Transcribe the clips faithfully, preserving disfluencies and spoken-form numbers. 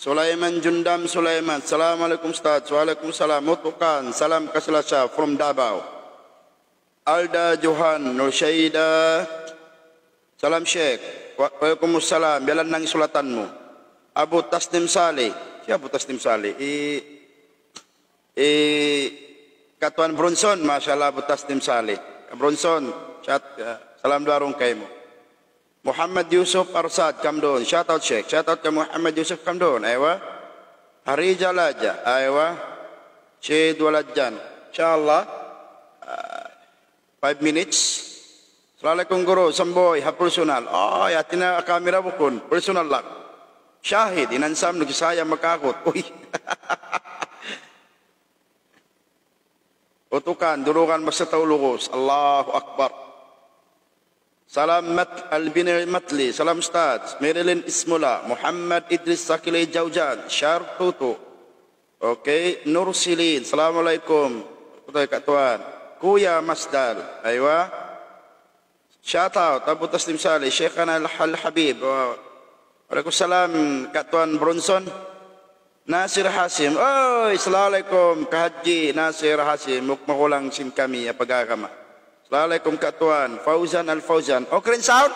Sulaiman Jundam Sulaiman, Assalamu alaykum Ustadz. Wa alaykum salam. Utukan, salam kasi-lasa from Davao. Alda Johan Nurshayda, salam Sheikh. Wa-, wa alaykum salam. Biya' na in sulatan mu? Abu Tasnim Saleh. Siya Abu Tasnim Saleh. I, i, Katuan Bronson, masha Allah, Abu Tasnim Saleh. Bronson, shout, uh, salam duwa duun kaymu. Muhammad Yusuf Arsad, come down. Shout out, Sheikh. Shout out kay Muhammad Yusuf, come down. Aywa. Harija Laja, aywa. Shade Walajan. Insha Allah, uh, five minutes. Assalamu alaykum, Guru. Samboy, ha personal. Oh, ya, tina camera bukun. Personal lang. Shahid, in handsome, nagsaya makakut. Uy. Utukan, Durugan, masa tau lugus. Allahu Akbar. Salam Mat-, Albin Matli. Salam Ustadz. Marilyn Ismula. Muhammad Idris Sakili Jaujan. Shar Tutu. Okay. Nur Silin. Assalamu alaykum. Kutay ka tuan. Kuya Masdal. Aywa. Shout out, Abu Taslim Saleh, Sheikhana Al-, Al-Habib. Wa alaykum salam, Katuan Bronson. Nasir Hasim. Oy, assalamu alaykum, Ka Haji Nasir Hasim. Muk makulang sin kami, apa gagama. Assalamu alaykum, Katuan. Fauzan Al-Fauzan. Okay in sound?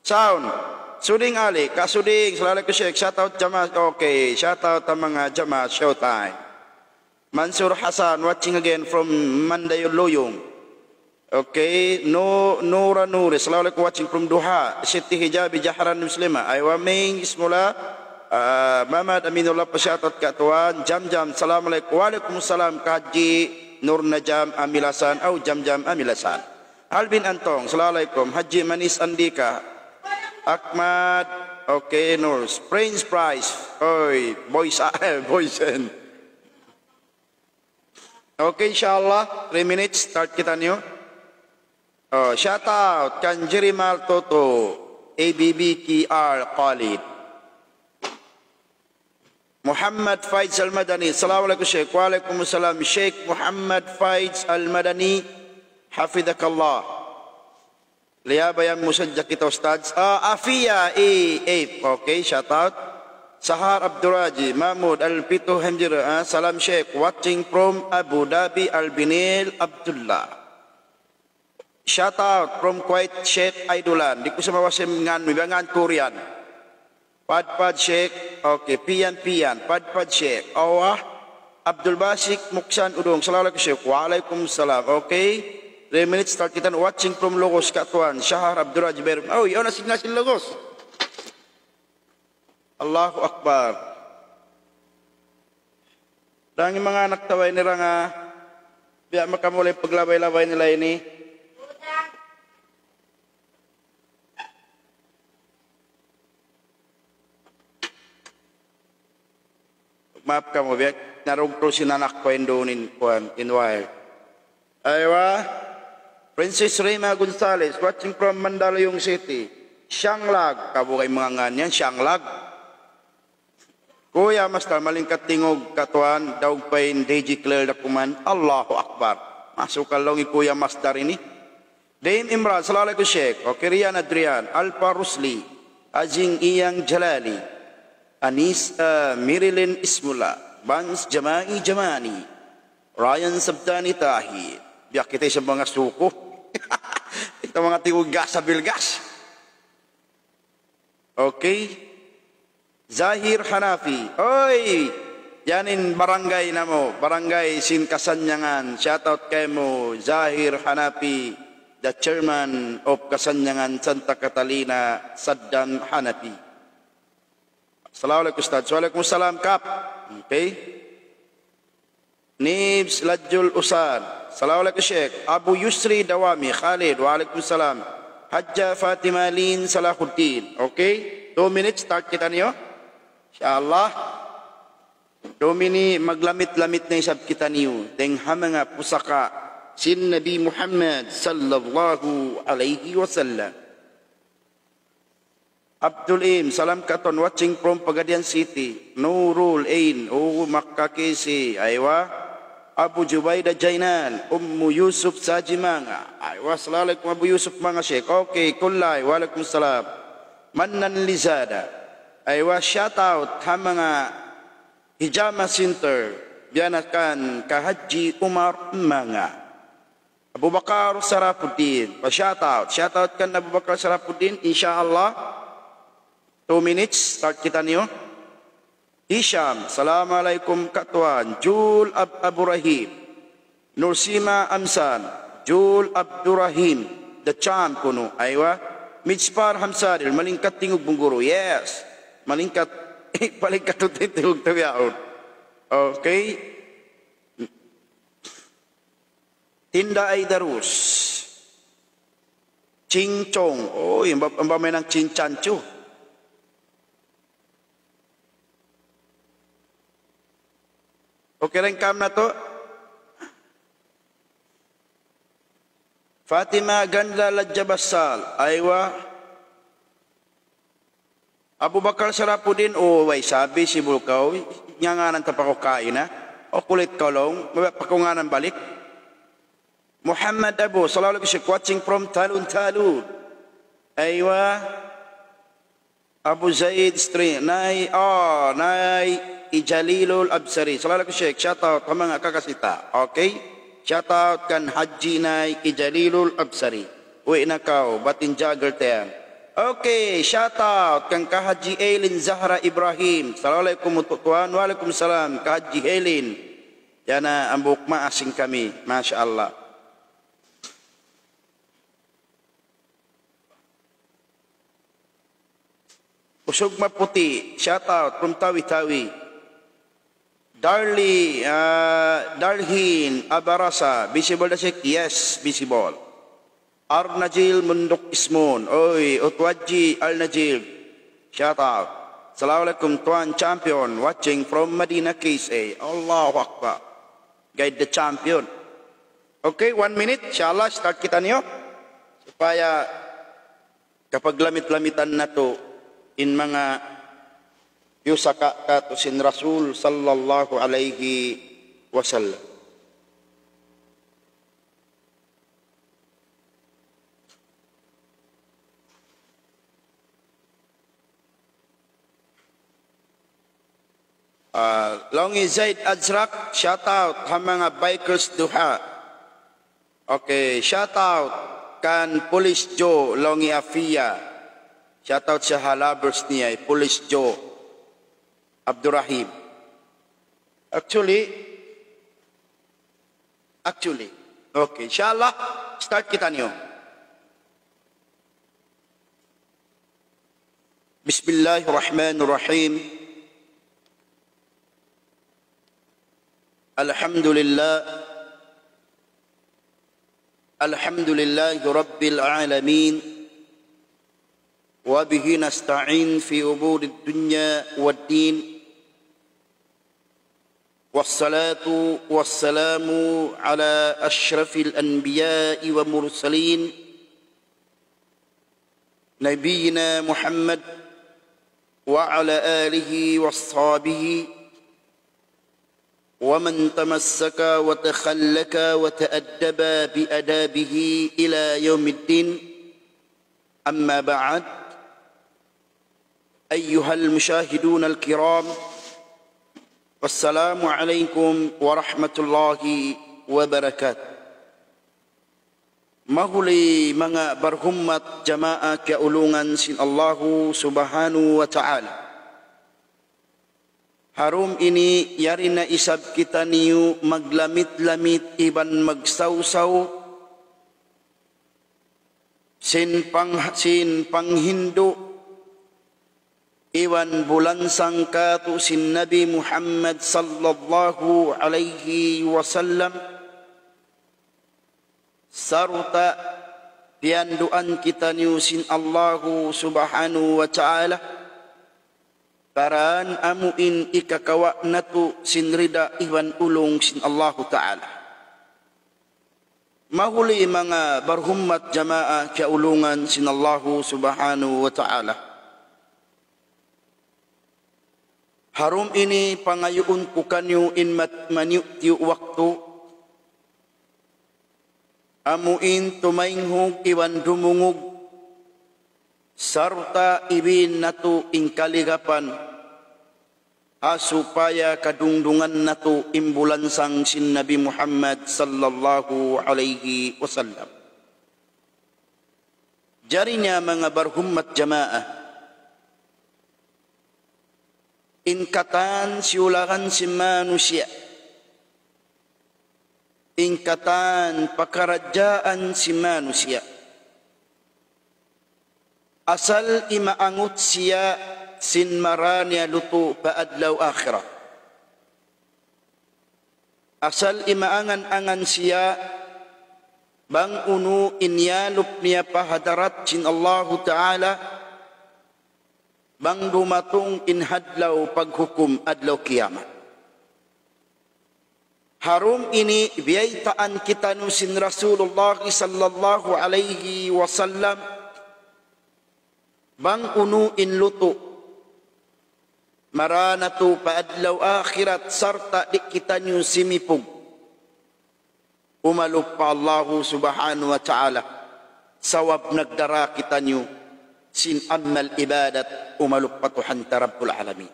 Sound. Suding Ali, Ka Suding, assalamu alaykum, Sheikh. Shout out, jamaah. Okay, shout out ha manga jamaah, Showtime. Mansur Hasan, watching again from Mandayuluyong. Okay, Nu-, Nura Nuri, assalamu alaykum, watching from Duha. Siti Hijabi Jahran Muslima. Aywa, Ming Ismula, ah, Mamad Aminullah, pa-shout out ka tuan. Jam Jam, assalamu alaykum. Wa alaykum salam, Ka Haji Nur Najam Amilasan, aw Jam Jam Amilasan. Alvin Antong, assalamu alaykum. Haji Manis Andika. Ahmad, okay, Nurs. Prince Price, oy, boys, ah, boys and Okay, insha Allah, three minutes, start kitaniyu. Oh, shout out kan Jirimal Toto, A B B K R Khalid. Muhammad Faiz Al-Madani, assalamu alaykum, Sheikh. Wa alaykum salam, Sheikh Muhammad Faiz Al-Madani, hafidhakallah. Liyabayan mu sadja kita, Ustadz. Ah, Afia, eh, eh, okay, shout out. Sahar Abduraji, Mahmud Al-Pitu Hemjir, ah, salam Sheikh, watching from Abu Dhabi, Albinil Abdullah. Shout out from Kuwait, Sheikh Aidulan. Di' ku sa' mabasa in ngan mu, iban ngan Korean. Padpad Sheikh, okay, Pian Pian, Padpad Sheikh. Awa, Abdul Basik Muksan Udung, assalamu alaykum Sheikh. Wa alaykum salam. Okay, three minutes, start kita. Watching from Logos, Katuan, Shahar Abdul Rajib Ber-, oh, yun, nasig, nasig Logos. Allahu Akbar. Dangi manga anak taway ni ranga, biya' makamulay paglabay-labay nila ini. Maap kamu, biya' narugtu sin anak ku in duun in kuwan, in wild. Aywa, Princess Rima Gonzales, watching from Mandaluyong City. Siyanglag, kabugay manga ngan yan, Siyanglag. Kuya Masdar, malingkat tingug, katuan, daug pa in D J Claire Dakuman. Allahu Akbar. Masuk ka laung hi Kuya Masdar ini. Dame Imran, assalamu alaykum Sheikh. Okay, Rian Adrian, Alpha Rusli, Ajing Iyang Jalali, Anis, uh, Mirilin Ismula, Bans Jamai Jamani, Ryan Sabtani Tahir. Biya' kita sa manga suku. Kita manga tingug gas, sabil gas. Okay. Zahir Hanafi. Oy! Yan in barangay namu', barangay sin Kasanyangan. Shout out kaymu, Zahir Hanafi, the chairman of Kasanyangan, Santa Catalina, Saddan Hanafi. Assalamu alaykum, Ustadz. Wa alaykum salam, Kap. Okay. Nibs Lajul Usan. Assalamu alaykum, Sheikh. Abu Yusri Dawami Khalid. Wa alaykum salam. Hajja Fatima Lin Salahuddin. Okay? Two minutes, start kitaniyu. Insha Allah. Two minutes, maglamit-lamit na isab kitaniyu. Dayng ha manga pusaka' sin Nabi Muhammad sallallahu alayhi wasallam. Abdul Im, salam katuan, watching from Pagadian City. Nurul Ain, o Makkah K C, aywa. Abu Jubaida Jainal, Ummu Yusuf Saji Manga. Aywa, assalamu alaykum Abu Yusuf Manga Sheikh. Okay, Kullay, wa alaykum salam. Mannan Lizada. Aywa, shout out ha manga Hijama Center, biya' na kan Ka Haji Umar Manga. Abu Bakar Sarapuddin, pa shout out. Shout out kan Abu Bakar Sarapuddin, insya Allah. Two minutes, start kitaniyu. Hisham, assalamu alaykum katuan. Jul Ab-, Abu Rahim. Nursima Amsan, Jul Abdurahim, the champ kunu', aywa. Mijpar Hamsadil, malingkat tingug bunguru, yes. Malingkat, palingkat tingug tabiaun. Okay. Tinda Aidarus. Chingchong. Oh, yung ba, ba may nang chinchanchu? Okay rin kam na to? Fatima Ganda Ladja Basal, aywa. Abu Bakar Sarapuddin, oh, way sabi si Bulkaw, nganganan ta pa ku kaina. O kulit kaw laung, mabaya pa ku nganan balik. Muhammad Abu, salamu alaykum, watching from Talun Talun. Aywa. Abu Zaid String, Nay, ah, Nay Ijalilul Absari. Salamu alaykum, Sheikh. Shout out ha manga kakasi ta. Okay? Shout out kan Haji Nay Ijalilul Absari. Uwi' na kaw, bat in jagger ta yan. Okay, shout out kan Ka Haji Eileen Zahra Ibrahim. Salamu alaykum, tuwan. Wa alaykum salam, Ka Haji Eileen. Yan na, hambuuk maas in kami. Masha Allah. Usug Maputi, shout out from Tawi-Tawi. Darli, ah, Darhin Abarasa, visible da siya? Yes, visible. Arnajil Munduk Ismun, oy, Utwaji Arnajil, shout out. Assalamu alaykum, Tuan Champion, watching from Madina, K S A. Allahu Akbar. Guide the champion. Okay, one minute, insya Allah, start kitaniyu. Supaya kapaglamit-lamitan natu' in manga piyusaka katu' sin Rasul sallallahu alayhi wasallam. Ah, laung hi Zaid Azraq, shout out ha manga bikers duha. Okay, shout out kan Police Joe, laung hi Afiya. Shout out siya ha lovers niya, Police Joe Abdurrahim. Actually, actually. Okay, insya Allah, start kitaniyu. بسم الله الرحمن الرحيم. الحمد لله. الحمد لله رب العالمين. وبه نستعين في أمور الدنيا والدين. والصلاة والسلام على أشرف الأنبياء والمرسلين نبينا محمد وعلى آله وأصحابه ومن تمسك وتخلق وتأدب بآدابه إلى يوم الدين. أما بعد، أيها المشاهدون الكرام، السلام عليكم ورحمة الله وبركاته. Mahuli manga barhummat jamaa kiyaulungan sin Allahu Subhanahu wa Ta'ala. Ha dum ini yari na isab kitaniyu maglamit-lamit iban magsawsaw sin pang-, sin panghindu' iban bulansang katu' sin Nabi Muhammad sallallahu alayhi wasallam, sarta' piyanduan kitaniyu sin Allahu Subhanahu wa Ta'ala, paraan amu in ikakawa' natu' sin rida iban ulung sin Allahu Ta'ala. Mahuli manga barhummat jamaa kiyaulungan sin Allahu Subhanahu wa Ta'ala. Ha dum ini pangayuun ku kaniyu in mat-, maniyu'-tiyu' waktu, amu in tumaynghug iban dumungug Sarta' ibin natu' in kaligapan, ha supaya kadungdungan natu' in bulansang sin Nabi Muhammad sallallahu alayhi wasallam. Jari niya manga barhummat jamaa, in katan siyulakan sin manusiya', in katan pakaradjaan sin manusiya', asal imaangut siya sin mara niya lutu' pa adlaw akhirat. Asal imaangan-angan siya bang unu in iyalup niya pa hadarat sin Allahu Ta'ala, bang dumatung in hadlaw paghukum adlaw kiyamat. Ha dum ini biyaytaan kitaniyu sin Rasulullah sallallahu alayhi wasallam bang unu in lutu' mara natu' pa adlaw akhirat sarta' di' kitaniyu simipug umalup pa Allahu Subhanahu wa Ta'ala, sabab nagdara kitaniyu sin amal ibadat umalup pa Tuhan ta Rabbul Alamin.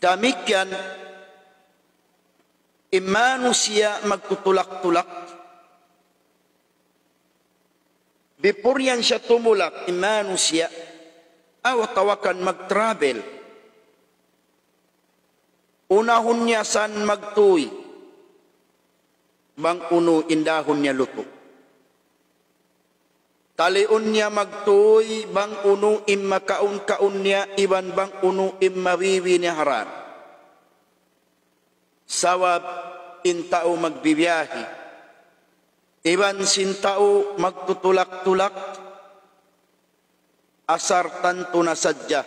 Damikkiyan in manusiya' magtutulak-tulak. Before yan siya tumulak, in manusiya', atawa kan mag-travel, unahun niya san magtuy bang unu in dahun niya lutu'. Taliun niya magtuy bang unu in makaun-kaun niya iban bang unu in mabibi niya ha dān. Sabab in tau magbibiyahi iban sin tau magtutulak-tulak, asal tantu na sadja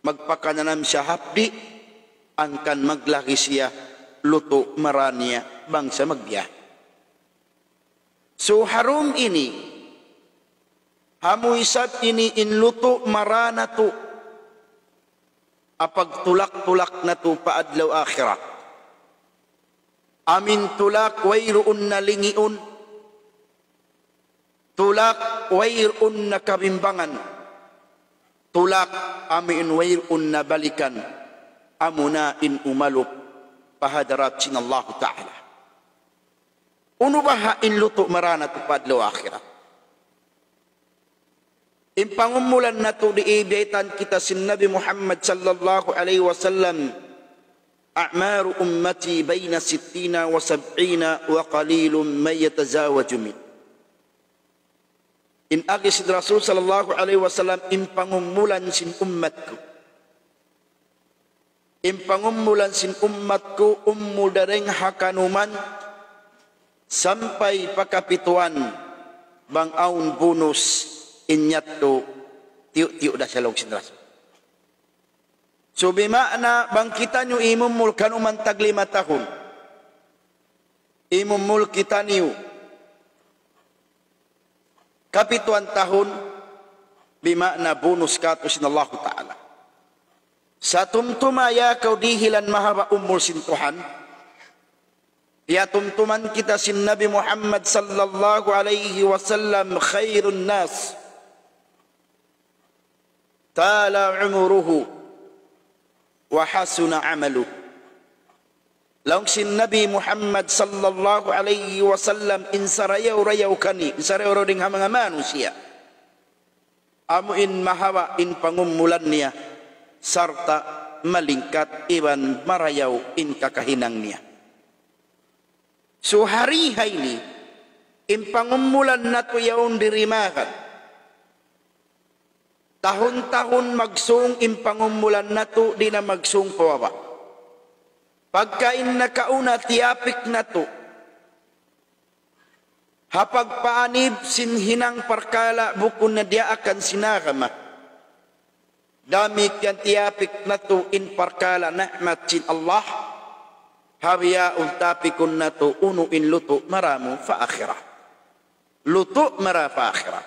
magpakananam siya hapdi', hangkan maglagi siya lutu' mara niya bang siya magbiyahi. So, ha dum ini, amu isab ini in lutu' mara natu', ha pagtulak-tulak natu' pa adlaw akhirat. Amu in tulak wayruun na lingiun, tulak wayruun na kabimbangan, tulak amu in wayruun na balikan, amuna in umalup pa hadarat sin Allahu Ta'ala. Unu baha' in lutu' mara natu' pa adlaw akhirat? In pangumulan natu' di' biyaytaan kita sin Nabi Muhammad sallallahu alayhi wasallam, أعمار أمتي بين ستين وسبعين وقليل من يتزاوج منه. In agi sin Rasul sallallahu alayhi wasallam, in pangumulan sin ummat ku. In pangumulan sin ummat ku, umul dayn ha kanuman sampay pa kapituan, bang awn bunus in yadtu, tiyu'-tiyu' da siya laung sin Rasul. So, bima'na bang kitaniyu imumul kanuman tag lima tahun, imumul kitaniyu kapituan tahun, bima'na bunus katu' sin Allahu Ta'ala. Sa tumtuma ya kaw dihilan mahaba' umul sin Tuhan, piyatumtuman kita sin Nabi Muhammad sallallahu alayhi wasallam, خير الناس طال عمره وحسن عمله. Laung sin Nabi Muhammad sallallahu alayhi wasallam, in sarayaw-rayaw kaniyu, in sarayaw-rayaw dayn ha manga manusiya', amu in mahaba' in pangumulan niya, sarta' malingkat iban marayaw in kakahinang niya. So, ha dihayni, in pangumulan natu' yaun dirimagan. Tahun-tahun magsung in pangumulan natu', di' na magsung pababa'. Pagka in nakauna tiyapik natu' ha pagpaanib sin hinang parkala' bukun na diyaakan sin agama, damikkiyan tiyapik natu' in parkala' ni'mat sin Allah, ha bihaun tapikun natu' unu in lutu' mara mu pa akhirat. Lutu' mara pa akhirat.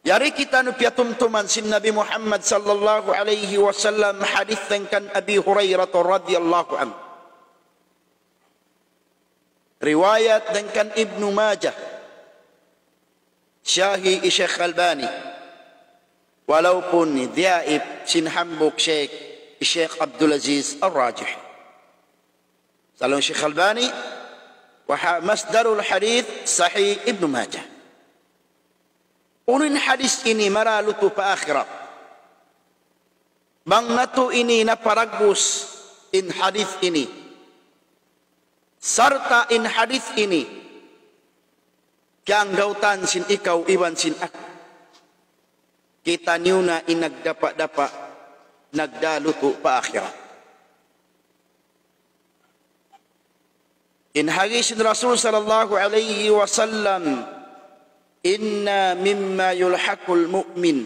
Yari kitaniyu piyatumtuman sin Nabi Muhammad sallallahu alayhi wasallam, hadith dayn kan Abi Hurairah radiyallahu anhu. Riwayat dayn kan Ibnu Majah. Sahih hi Sheikh Albani. Walaupun daif sin hambuuk Sheikh, hi Sheikh Abdul Aziz Ar-Rajih. Laung hi Sheikh Albani, wa ha-, masdarul hadith sahih Ibnu Majah. Unu in hadith ini maralutu pa akhirat. Bang natu' ini naparagbus in hadith ini. Sarta' in hadith ini, kiyanggautan sin ikaw iban sin aku. Kitaniyu na in nagdapa'-dapa', nagdalutu pa akhirat. In hadith sin Rasul sallallahu alayhi wasallam, إن مما يلحق المؤمن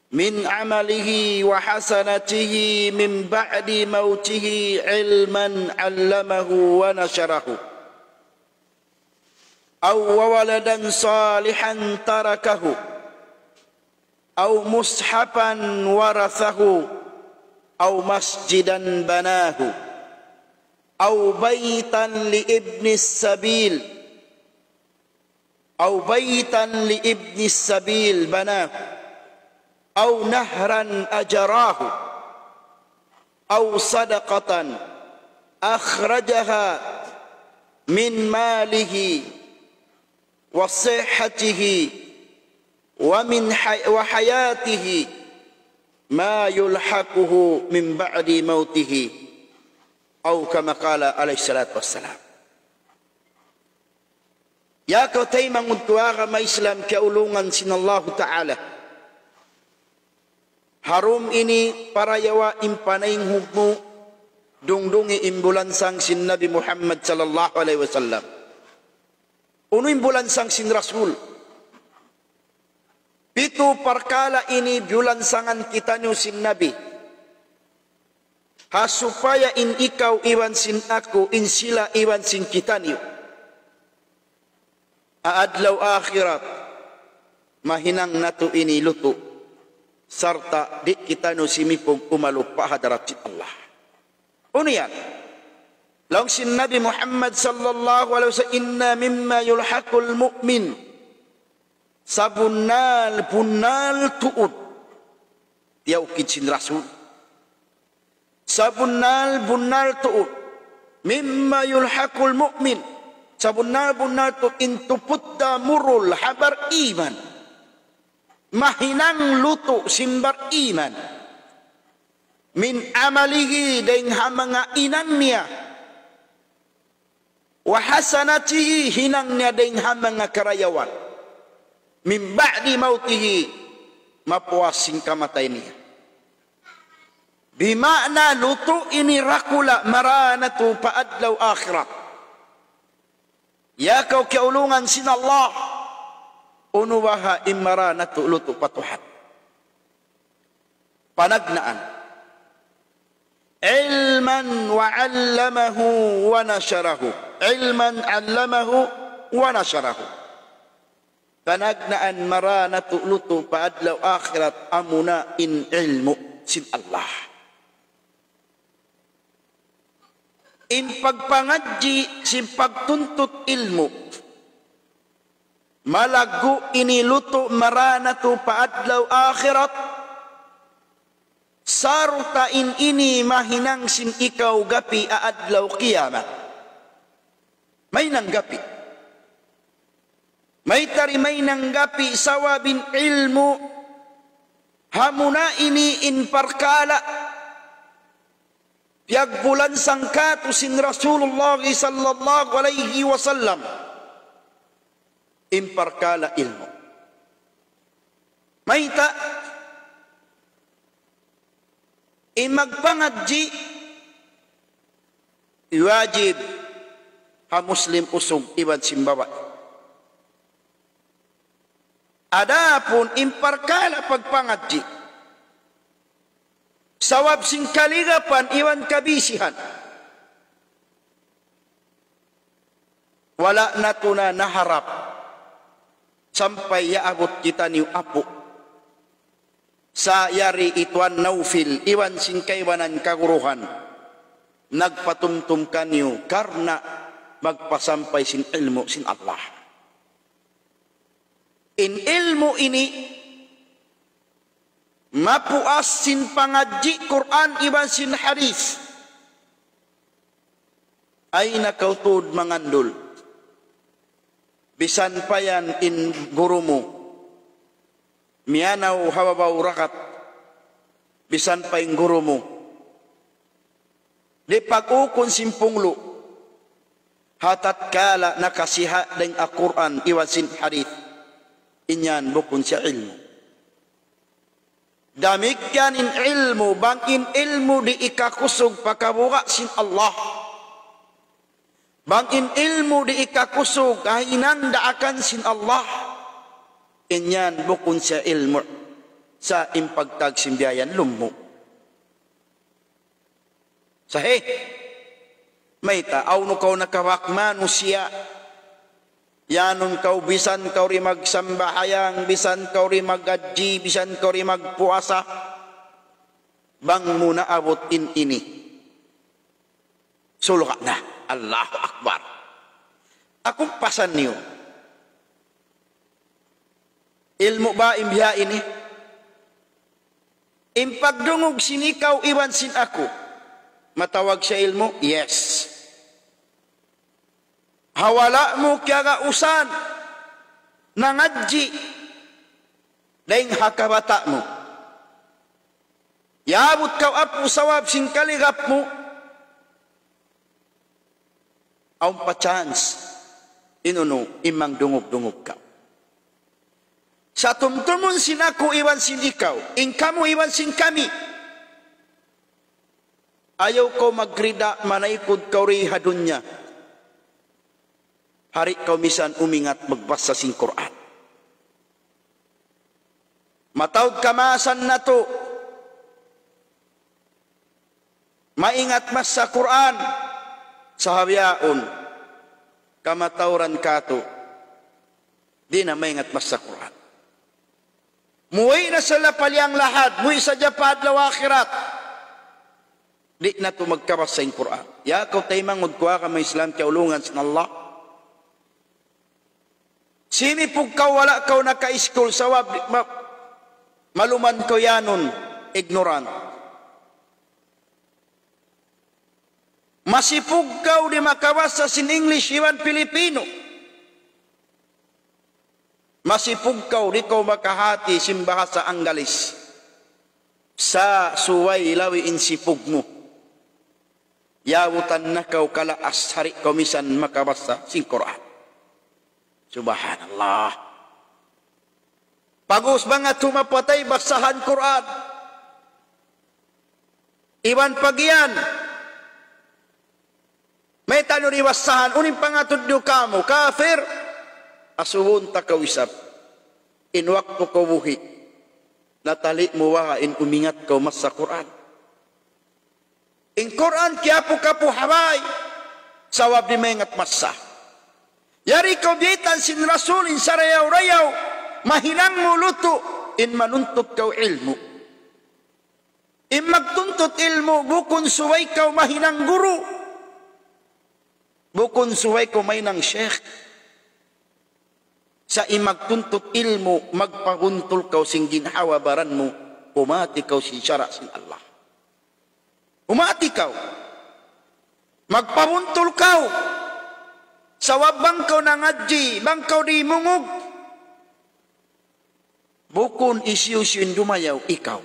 من عمله وحسناته من بعد موته علما علمه ونشره، أو ولدا صالحا تركه، أو مصحفا ورثه، أو مسجدا بناه، أو بيتا لابن السبيل، أو بيتا لابن السبيل بناه، أو نهرا أجراه، أو صدقة أخرجها من ماله وصحته ومن حي-، وحياته ما يلحقه من بعد موته، أو كما قال عليه الصلاة والسلام. Ya kaw taymanghud ku ha agama Islam, kiyaulungan sin Allahu Ta'ala. Ha dum ini parayawa in panaynghug mu, dungdungi in bulansang sin Nabi Muhammad sallallahu alayhi wasallam. Unu in bulansang sin Rasul? Pitu parkala' ini bulansangan kitaniyu sin Nabi. Ha supaya in ikaw iban sin aku, in sila iban sin kitaniyu, ha adlaw akhirat, mahinang natu' ini lutu', sarta' di' kitaniyu simipug umalup pa hadarat sin Allah. Unu yan? Laung sin Nabi Muhammad sallallahu alayhi wasallam, إن مما يلحق المؤمن. Sabunnal-bunnal tuud. Tiyaukid sin Rasul. Sabunnal-bunnal tuud. مما يلحق المؤمن. Sabunnal-bunnal tuud in tuput damurul ha bar-iman. Mahinang lutu' sin bar-iman. من عمله, dayng ha manga hinang niya. وحسناته, hinang niya dayng ha manga karayawan. من بعد موته, mapuas sin kamatay niya. Bima'na lutu' ini dakula' marā natu' pa adlaw akhirat. Ya kaw kiyaulungan sin Allah, unu baha' in marā natu' lutu' pa Tuhan? Panagnaan. علما وعلمه ونشره. علما علمه ونشره. Panagnaan marā natu' lutu' pa adlaw akhirat amuna in ilmu' sin Allah. In pagpangadji' sin pagtuntut ilmu', malaggu' ini lutu' marā natu' pa adlaw akhirat, sarta' in ini mahinang sin ikaw gapi' ha adlaw kiyamat. Mahinang gapi'. Mayta' di' mahinang gapi'? Sabab in ilmu', amuna ini in parkala' piyagbulansang kātu' sin Rasulullah sallallahu alayhi wasallam. In parkala' ilmu'. Mayta'? In magpangadji' wajib ha Muslim usug iban sin babai. Adapun in parkala' pagpangadji', sabab sin kaligapan iban kabisihan, wala' natu' na naharap sampay yaabut kitaniyu apu'. Sa' yari hi Tuan Naufil iban sin kaibanan kaguruhan nagpatumtum kaniyu karna' magpasampay sin ilmu' sin Allah. In ilmu' ini mapuas sin pangadji' Qur'an iban sin hadith. Ay na kaw tuud mangandul. Bisan pa yan in guru mu miyanaw ha babaw dagat, bisan pa in guru mu di' pag-ukun sin punglu', ha tatkala nakasiha' dayn ha Qur'an iban sin hadith, in yan bukun siya ilmu'. Damikkiyan in ilmu', bang in ilmu' di' hikakusug pa kabuga' sin Allah. Bang in ilmu' di' hikakusug ha hinang daakan sin Allah, in yan bukun siya ilmu'. Sa' in pagtawag sin biya' yan lummu'. Sahih. Mayta', awn kaw nakabak manusiya'. Yanun kaw, bisan kaw di' magsambahayang, bisan kaw di' magadji, bisan kaw di' magpuasa. Bang mu naabut in ini, surga' na. Allahu Akbar. Aku pasan niyu. Ilmu' ba in biya' ini? In pagdungug sin ikaw iban sin aku, matawag siya ilmu'? Yes. Ha wala' mu kiyagausan nangadji' dayn ha kabata' mu. Yaabut kaw apu' sabab sin kaligap mu. Awn pa chance, in unu, in mangdungug-dungug kaw. Sa' tumtumun sin aku iban sin ikaw, in kamu iban sin kami. Ayaw kaw magrida, manaykud kaw di ha dunya. Hari kaw misan umingat magbasa sin Qur'an. Mataud kamaasan natu' maingat masa Qur'an, sahabiyaun, kamatauran katu', di' na maingat masa Qur'an. Muwi' na sila pa liyang lahad, muwi' sadja pa adlaw akhirat. Di' na tu magkabasa in Qur'an. Ya kaw taymanghud ku ha agama Islam, kiyaulungan sin Allah. Simipug kaw, wala' kaw naka-school, sabab ma-, maluman kaw yanun, ignorant. Masipug kaw di' makabasa sin English iban Pilipino. Masipug kaw di' kaw makahati sin bahasa Anggalis. Sa' subay labi in sipug mu. Yaabutan na kaw kalaas, di' kaw misan makabasa sin Qur'an. Subhanallah. Pag'ubus bang atu mapatay basahan Qur'an. Iban pagiyan. Mayta' niyu di' basahan, unu in pangatud niyu kāmu', kafir. Asubuhun ta kaw isab. In waktu kaw buhi', natali' mu baha' in umingat kaw masa Qur'an? In Qur'an kiyapu-kapu ha bay, sabab di' maingat masa. Yari kaw biyaytaan sin Rasul in sarayaw-rayaw, mahinang mu lutu', in manuntut kaw ilmu'. In magtuntut ilmu', bukun subay kaw mahinang guru. Bukun subay kaw mahinang sheikh. Sa' in magtuntut ilmu', magpabuntul kaw sin ginhawa-baran mu, humati kaw sin sara' sin Allah. Humati kaw. Magpabuntul kaw. Sabab bang kaw nangadji', bang kaw di' mungug, bukun hisiyu-siyu in dumayaw, ikaw.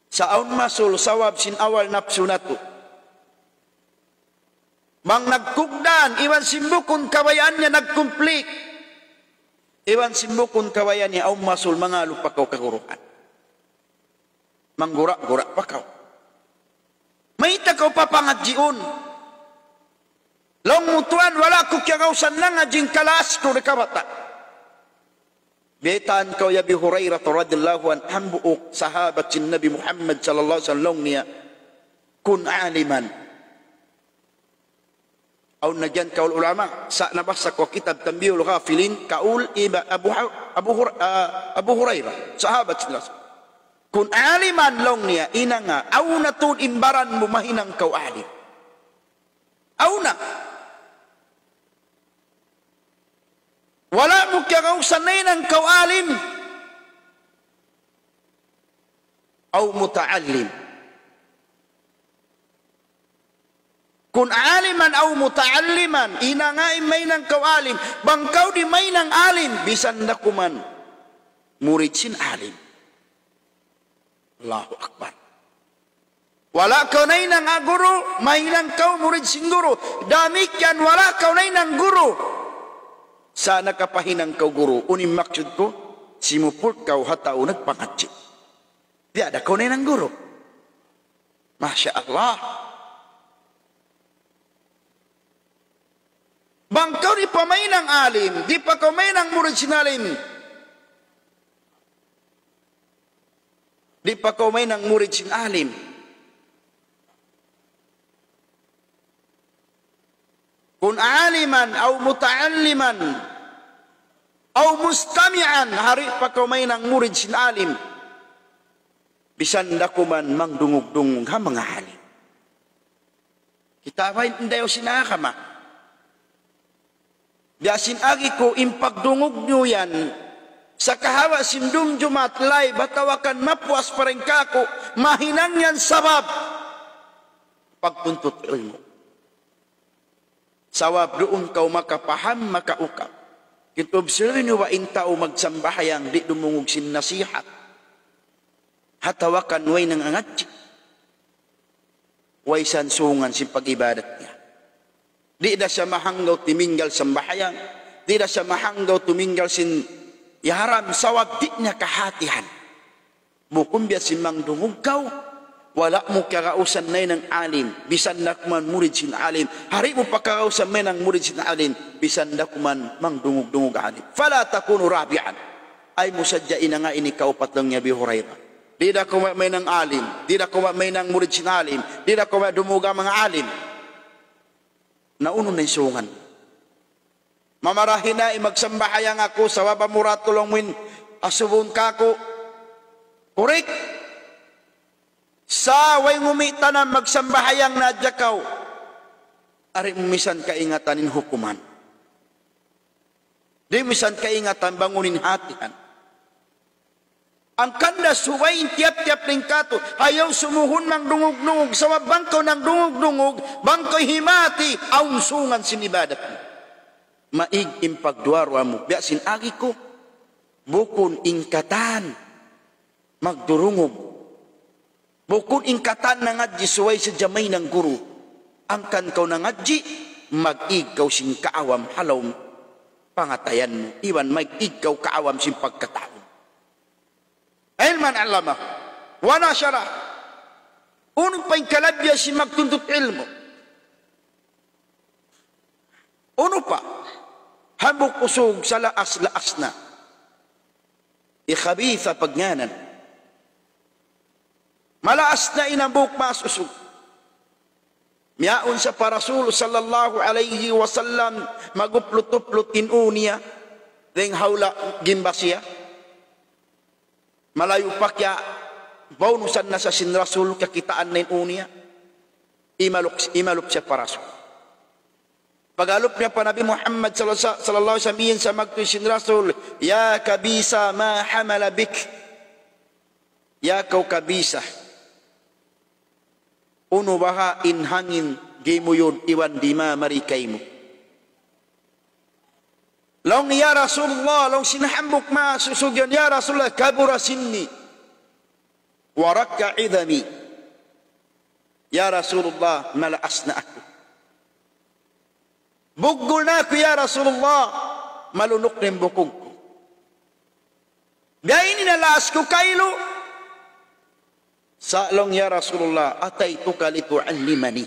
Sa' awn masul sabab sin awal napsu natu'. Bang nagkugdan, iban sin bukun kabayaan niya nagkumplik. Iban sin bukun kabayaan niya, awn masul mangalu' pa kaw kaguruhan. Manggura-gura pa kaw. Mayta' kaw papangadjiun? Laung mu, tuwan, wala' ku kiyagausan nangadji' in kalaas ku di' kabata'. Biyaytaan kaw hi Abi Hurairah radiyallahu anhu, hambuuk sahabat sin Nabi Muhammad sallallahu alayhi wasallam, laung niya, كن عالما. Awn na yan kaul ulama, sa' nabasa ku kitab Tanbihul Ghafilin, kaul iba Abu Ha-, Abu Hur-, ah, Abu Hurairah, sahabat sin Rasul. كن عالما, laung niya, hinanga, awn na tuud in baran mu mahinang kaw alim. Awn na. Wala' mu kiyagausan nahinang kaw alim. أو متعلم. كن عالما أو متعلما. Hinanga in mahinang kaw alim. Bang kaw di' mahinang alim, bisan da kuman murid sin alim. Allahu Akbar. Wala' kaw nahinang guru, mahinang kaw murid sin guru. Damikkiyan wala' kaw nahinang guru. Sa' nakapahinang kaw guru. Unu in maksud ku, simupurt kaw ha tau nagpangadji'. Di' da kaw nahinang guru. Masha Allah. Bang kaw di' pa mahinang alim, di' pa kaw mahinang murid sin alim. Di' pa kaw mahinang murid sin alim. كن عالما أو متعلما أو مستمعا. Di' pa kaw mahinang murid sin alim. Bisan da kuman mangdungug-dungug ha manga alim. Kita' ba in dayaw sin agama? Biya' sin agi ku, in pagdungug niyu yan, sa' kahawa' sin dum Jumaat live, atawa kan mapuas pa dayn kāku', mahinang yan sabab pagtuntut ilmu'. Sabab duun kaw makapaham, makaukat. Kita' observe niyu ba in tau magsambahayang di' dumungug sin nasihat? Atawa kan way nangangadji'. Way sansungan sin pag-ibadat niya. Di' da siya mahanggaw timinggal sambahayang. Di' da siya mahanggaw tuminggal sin yaram sabab di' niya kahatihan. Bukun biya' sin mangdungug kaw, wala' mu kiyagausan nahinang alim, bisan da kuman murid sin alim. Di' mu pa kiyagausan mahinang murid sin alim, bisan da kuman mangdungug-dungug alim. فلا تكونوا رابعا. Ayaw mu sadja hinanga ini kaupat laung hi Abi Hurairah. Di' da kuman mahinang alim, di' da kuman mahinang murid sin alim, di' da kuman dumungug ha manga alim. Na unu na in sungan? Mamarahi na in magsambahayang aku, sabab mura' tuud laung mu in asubuhun kāku'. Correct. Sa' way ngumi' tanan magsambahayang na hadja kaw. Di' mu misan kaingatan in hukuman. Di' mu misan kaingatan bang unu in hatihan. Hangkan da subay in tiyap-tiyap dayn kātu', ayaw sumuhun mangdungug-dungug, sabab bang kaw nangdungug-dungug, bang kaw himati, awn sungan sin ibadat mu. Maig in pagduwa-ruwa mu, biya' sin agi ku, bukun in katan magdurungug. Bukun in katan nangadji' subay sadja mahinang guru. Hangkan kaw nangadji', mag-ig kaw sin kaawam ha lawm pangatayan mu, iban mag-ig kaw kaawam sin pagkatau. علما علمه ونشره. Unu pa in kalabbihan sin magtuntut ilmu'? Unu pa? Hambuuk usug sa laas-laas na. Hi khabitha pagngānan. Malaas na in hambuuk maas usug. Miyawn siya pa Rasul sallallahu alayhi wasallam, mag-uplut-uplut in ū niya, dayn ha hula' gimba siya. Malayu' pa kiya, baunusan na siya sin Rasul, kakitaan na in ū niya. Imalup, imalup siya pa Rasul. Pag-alup niya pa Nabi Muhammad sallallahu, sallallahu alayhi wasallam, iyan siya magtuy sin Rasul, "يا كبيسة، ما حمل بك؟" Ya kaw Kabisa, unu baha' in hangin gimuyud iban dimamari kaymu? Laung, "Ya Rasulullah," laung sin hambuuk maas usug yan, "Ya Rasulullah, كبر سني ورق عظمي." "Ya Rasulullah, malaas na aku. Bugbug na aku, ya Rasulullah, malunuk na in bukug ku. Biya' ini na laas ku kailu." Sa' laung, "Ya Rasulullah, أتيتك لتعلمني."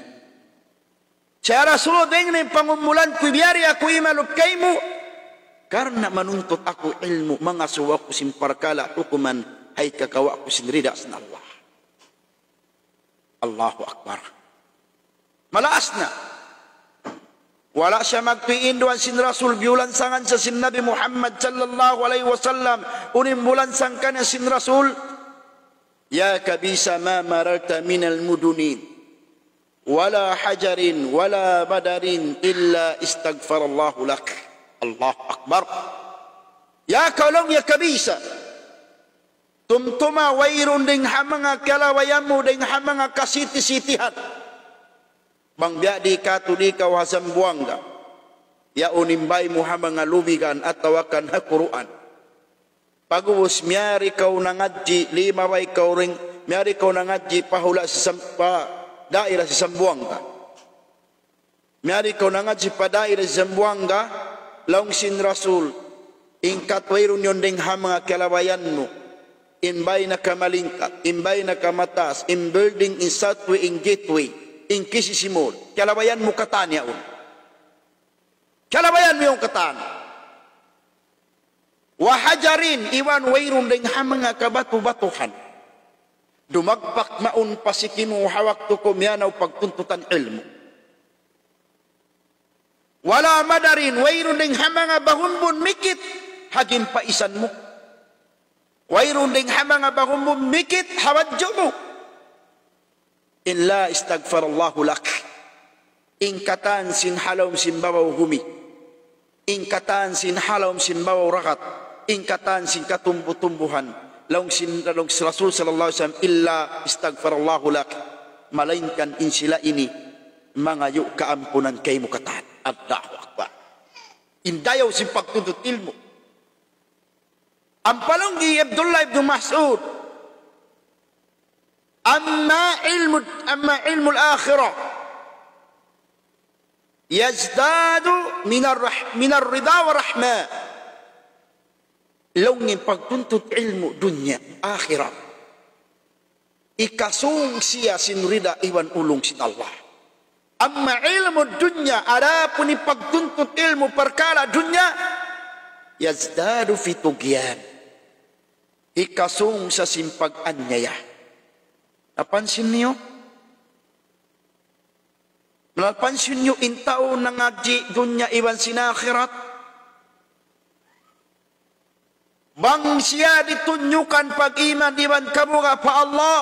Sa' ya Rasulullah, dayn ha pangumulan ku, biyari aku imalup kaymu, karna' manuntut aku ilmu', mangasubu aku sin parkala' hukuman, ha kakawa' ku sin rida sin Allah. Allahu Akbar. Malaas na. Wala' siya magtuy in duwaan sin Rasul, biyulansangan siya sin Nabi Muhammad sallallahu alayhi wasallam. Unu in bulansang kaniya sin Rasul? "يا كبيسة، ما مررت من المدن ولا حجر ولا مدر إلا استغفر الله لك." Allahu Akbar. Ya kaw laung niya kabisa. Tumtuma wayruun dayn ha manga kalabayan mu, dayn ha manga kasiti-sitihan. Bang biya' di' katu' di' kaw ha Zamboanga, yaun in bay mu ha manga lubigan atawa kan ha kuruan. Pag'ubus miyari kaw nangadji', limabay kaw dayn, miyari kaw nangadji' pa hula' sin Sam-, pa daira sin Zamboanga. Miyari kaw nangadji' pa daira sin Zamboanga, laung sin Rasul, in katu' wayruun yan dayn ha manga kalabayan mu, in bay nakamalingkat, in bay nakamataas, in building, in subway, in gateway, in K C C Mall. Kalabayan mu katan yaun. Kalabayan mu yan katan. Wa hajarin, iban wayruun dayn ha manga kabatu-batuhan. Dumagpak mawn pa siki mu ha waktu kaw miyanaw pagtuntutan ilmu'. Wala madarin, wayruun dayn ha manga bahunbun mikit ha gimpaisan mu. Wayruun dayn ha manga bahunbun mikit ha badju' mu. Illa istaghfarallahu lak. In katan sin ha lawm sin babaw humi. In katan sin ha lawm sin babaw ragat. In katan sin katumbu-tumbuhan. Laung sin, laung sin Rasul sallallahu alayhi wasallam, illa istaghfarallahu lak. Malaingkan in sila ini mangayu' kaampunan kaymu katan. Allahu Akbar. In dayaw sin pagtuntut ilmu'. Ampa laung hi Abdullah ibn Mas'ud, أما علم، أما علم الآخرة يزداد من الرح-، من الرضا والرحمة. Laung niya in pagtuntut ilmu' dunya, akhirat, hikasung siya sin rida iban ulung sin Allah. أما علم الدنيا, adapun in pagtuntut ilmu' parkala' dunya, يزداد في طغيان. Hikasung sa sin pag-anyaya. Napansin niyu? Napansin niyu in tau nangadji' dunya iban sin akhirat? Bang siya ditunjukan pag-iman iban kabuga' pa Allah,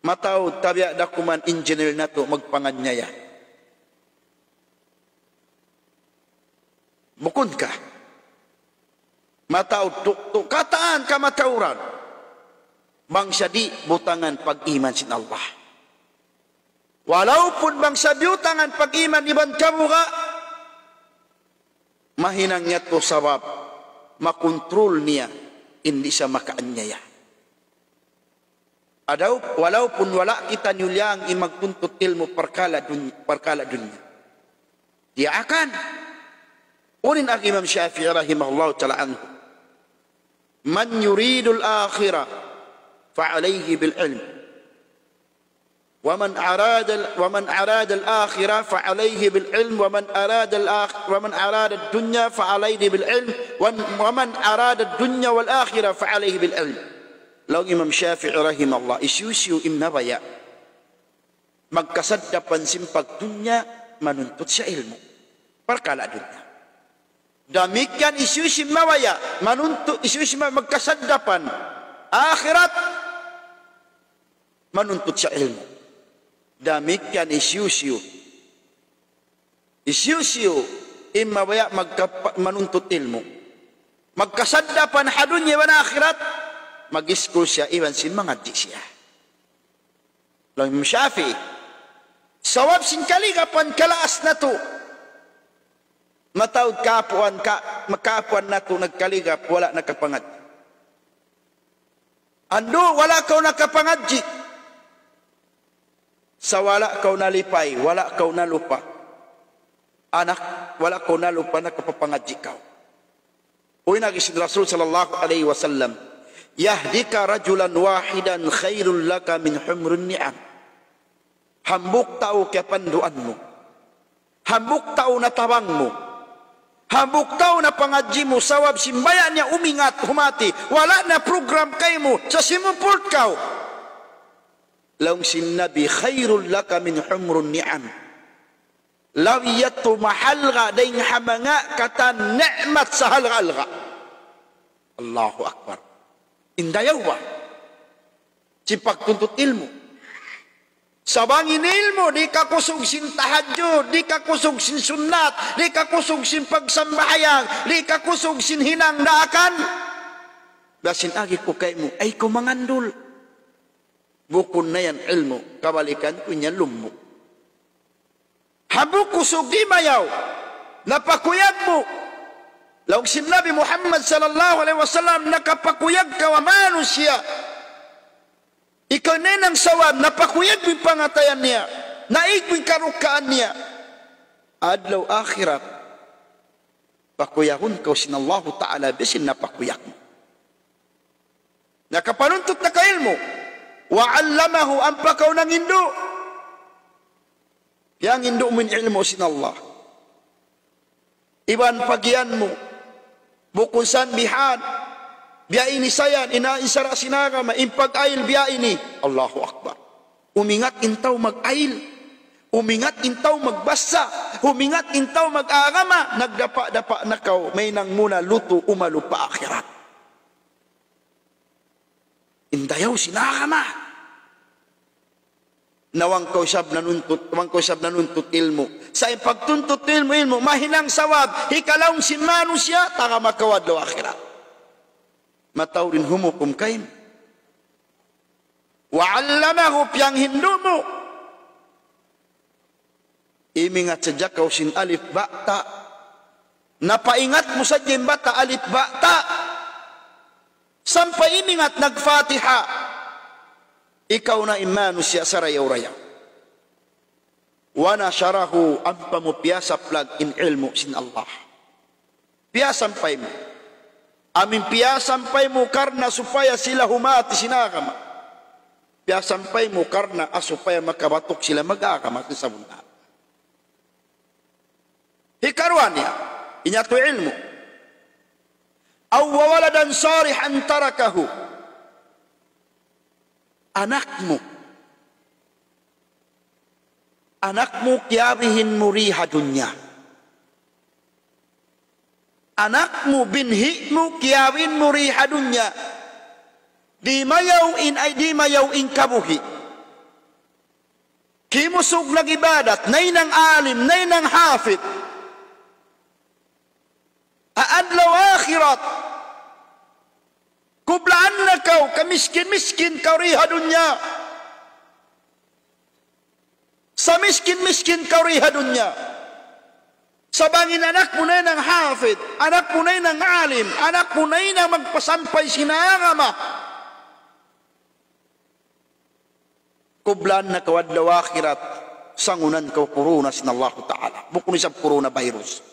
mataud tabiya' da kuman engineer natu' magpanganyaya. Bukun ka? Mataud tuktuk katan kamatauran. Bang siya di' butangan pag-iman sin Allah. Walaupun bang siya biyutangan pag-iman iban kabuga', mahinang niya tu sabab makontrol niya in di' siya makaanyaya. Adaw, walaupun wala' kita niyuliang in magtuntut ilmu' parkala' duny-, parkala' dunya. Diya akan. Unu in agi Imam Shafi'i rahimahullahu ta'ala anhu. من يريد الآخرة فعليه بالعلم. ومن أراد ال-، ومن أراد الآخرة فعليه بالعلم، ومن أراد الآخ-، ومن أراد الدنيا فعليه بالعلم، ومن، ومن أراد الدنيا والآخرة فعليه بالعلم. Laung Imam Shafi'i rahimahullah, hisiyu-siyu in mabaya' magkasaddapan sin pagdunya, manuntut siya ilmu'. Parkala' dunya. Damikkiyan hisiyu-siyu in mabaya', manuntut, hisiyu-siyu in magkasaddapan akhirat, manuntut siya ilmu'. Damikkiyan hisiyu-siyu. Hisiyu-siyu in mabaya' magkapa-, manuntut ilmu'. Magkasaddapan ha dunya iban akhirat, mag-iskul siya iban sin mangadji' siya. Laung Imam Shafi'i, sabab sin kaligapan kalaas natu'. Mataud kaapuan ka, kaapuan natu' nagkaligap, wala' nakapangadji'. Andu', wala' kaw nakapangadji'. Sa' wala' kaw nalipay, wala' kaw nalupa. Anak, wala' kaw nalupa, nakapapangadji' kaw. Uy, in agi sin Rasul sallallahu alayhi wasallam, يهديك رجلا واحدا خير لك من حمر النعم. Hambuuk tau kiyapanduan mu. Hambuuk tau natabang mu. Hambuuk tau napangadji' mu, sabab sin baya' niya umingat humati. Wala' na program kaymu, sa' simupult kaw. Laung sin Nabi, خير لك من حمر النعم. Labi yadtu mahalga' dayn ha manga katan ni'mat sahalga'-halga'. Allahu Akbar. In dayaw ba sin pagtuntut ilmu'. Sa' bang in ilmu', di' kakusug sin tahajjud, di' kakusug sin sunnat, di' kakusug sin pagsambahayang, di' kakusug sin hinang daakan. Biya' sin agi ku kaymu, ay kaw mangandul. Bukun na yan ilmu', kabalikan ku niya lummu'. Hambuuk kusug di' mayaw, napakuyag mu. Laung sin Nabi Muhammad sallallahu alayhi wasallam, nakapakuyag kaw ha manusiya'. Ikaw nahinang sawab, napakuyag mu in pangatayan niya, naig mu in karukkaan niya. Adlaw akhirat, pakuyagun kaw sin Allahu Ta'ala biya' sin napakuyag mu. Nakapanuntut na kaw ilmu'. وعلمه, ampa kaw nangindu'. Piyangindu' mu in ilmu' sin Allah. Iban pagiyan mu. Bukun san bihan. Biya' ini sa yan, in, in sara' sin agama, in pag-ayil biya' ini. Allahu Akbar. Umingat in tau mag-ayil. Umingat in tau magbasa. Umingat in tau mag-agama. Nagdapa-dapa na kaw, mahinang mu na lutu' umalu pa akhirat. In dayaw sin agama. Na bang kaw isab nanuntut, bang kaw isab nanuntut ilmu'. Sa' in pagtuntut ilmu', ilmu', mahinang sawab, hikalaung sin manusiya', tagama kaw adlaw akhirat. Mataud in humukum kaymu. وعلمه, piyanghindu' mu. Imingat sadja kaw sin alif ba ta. Napaingat mu sadja in ba ta, alif ba ta. Sampay imingat nag-Fatiha. Ikaw na in manusiya' sarayaw-rayaw. ونشره, ampa mu piyasaplag in ilmu' sin Allah. Piyasampay mu. Amu in piyasampay mu karna' supaya sila humati sin agama. Piyasampay mu karna' supaya makabatuk sila mag-agama sin sabunnal. Hikaruwa niya, in yadtu ilmu'. أو ولدا صالحا تركه. Anak mu. Anak mu kiyabihin mu di ha dunya. Anak mu, binhi' mu, kiyawin mu di ha dunya. Di' mayaw in, ay di' mayaw in kabuhi'. Kimusug nag-ibadat, nahinang alim, nahinang hafid. Ha adlaw akhirat, kublaan na kaw, kamiskin-miskin kaw di ha dunya. Samiskin-miskin kaw di ha dunya. Sa' bang in anak mu nahinang hafid, anak mu nahinang alim, anak mu nahinang magpasampay sin agama. Kublaan na kaw adlaw akhirat, sangunan kaw kuruna sin Allahu Ta'ala. Bukun isab kuruna virus.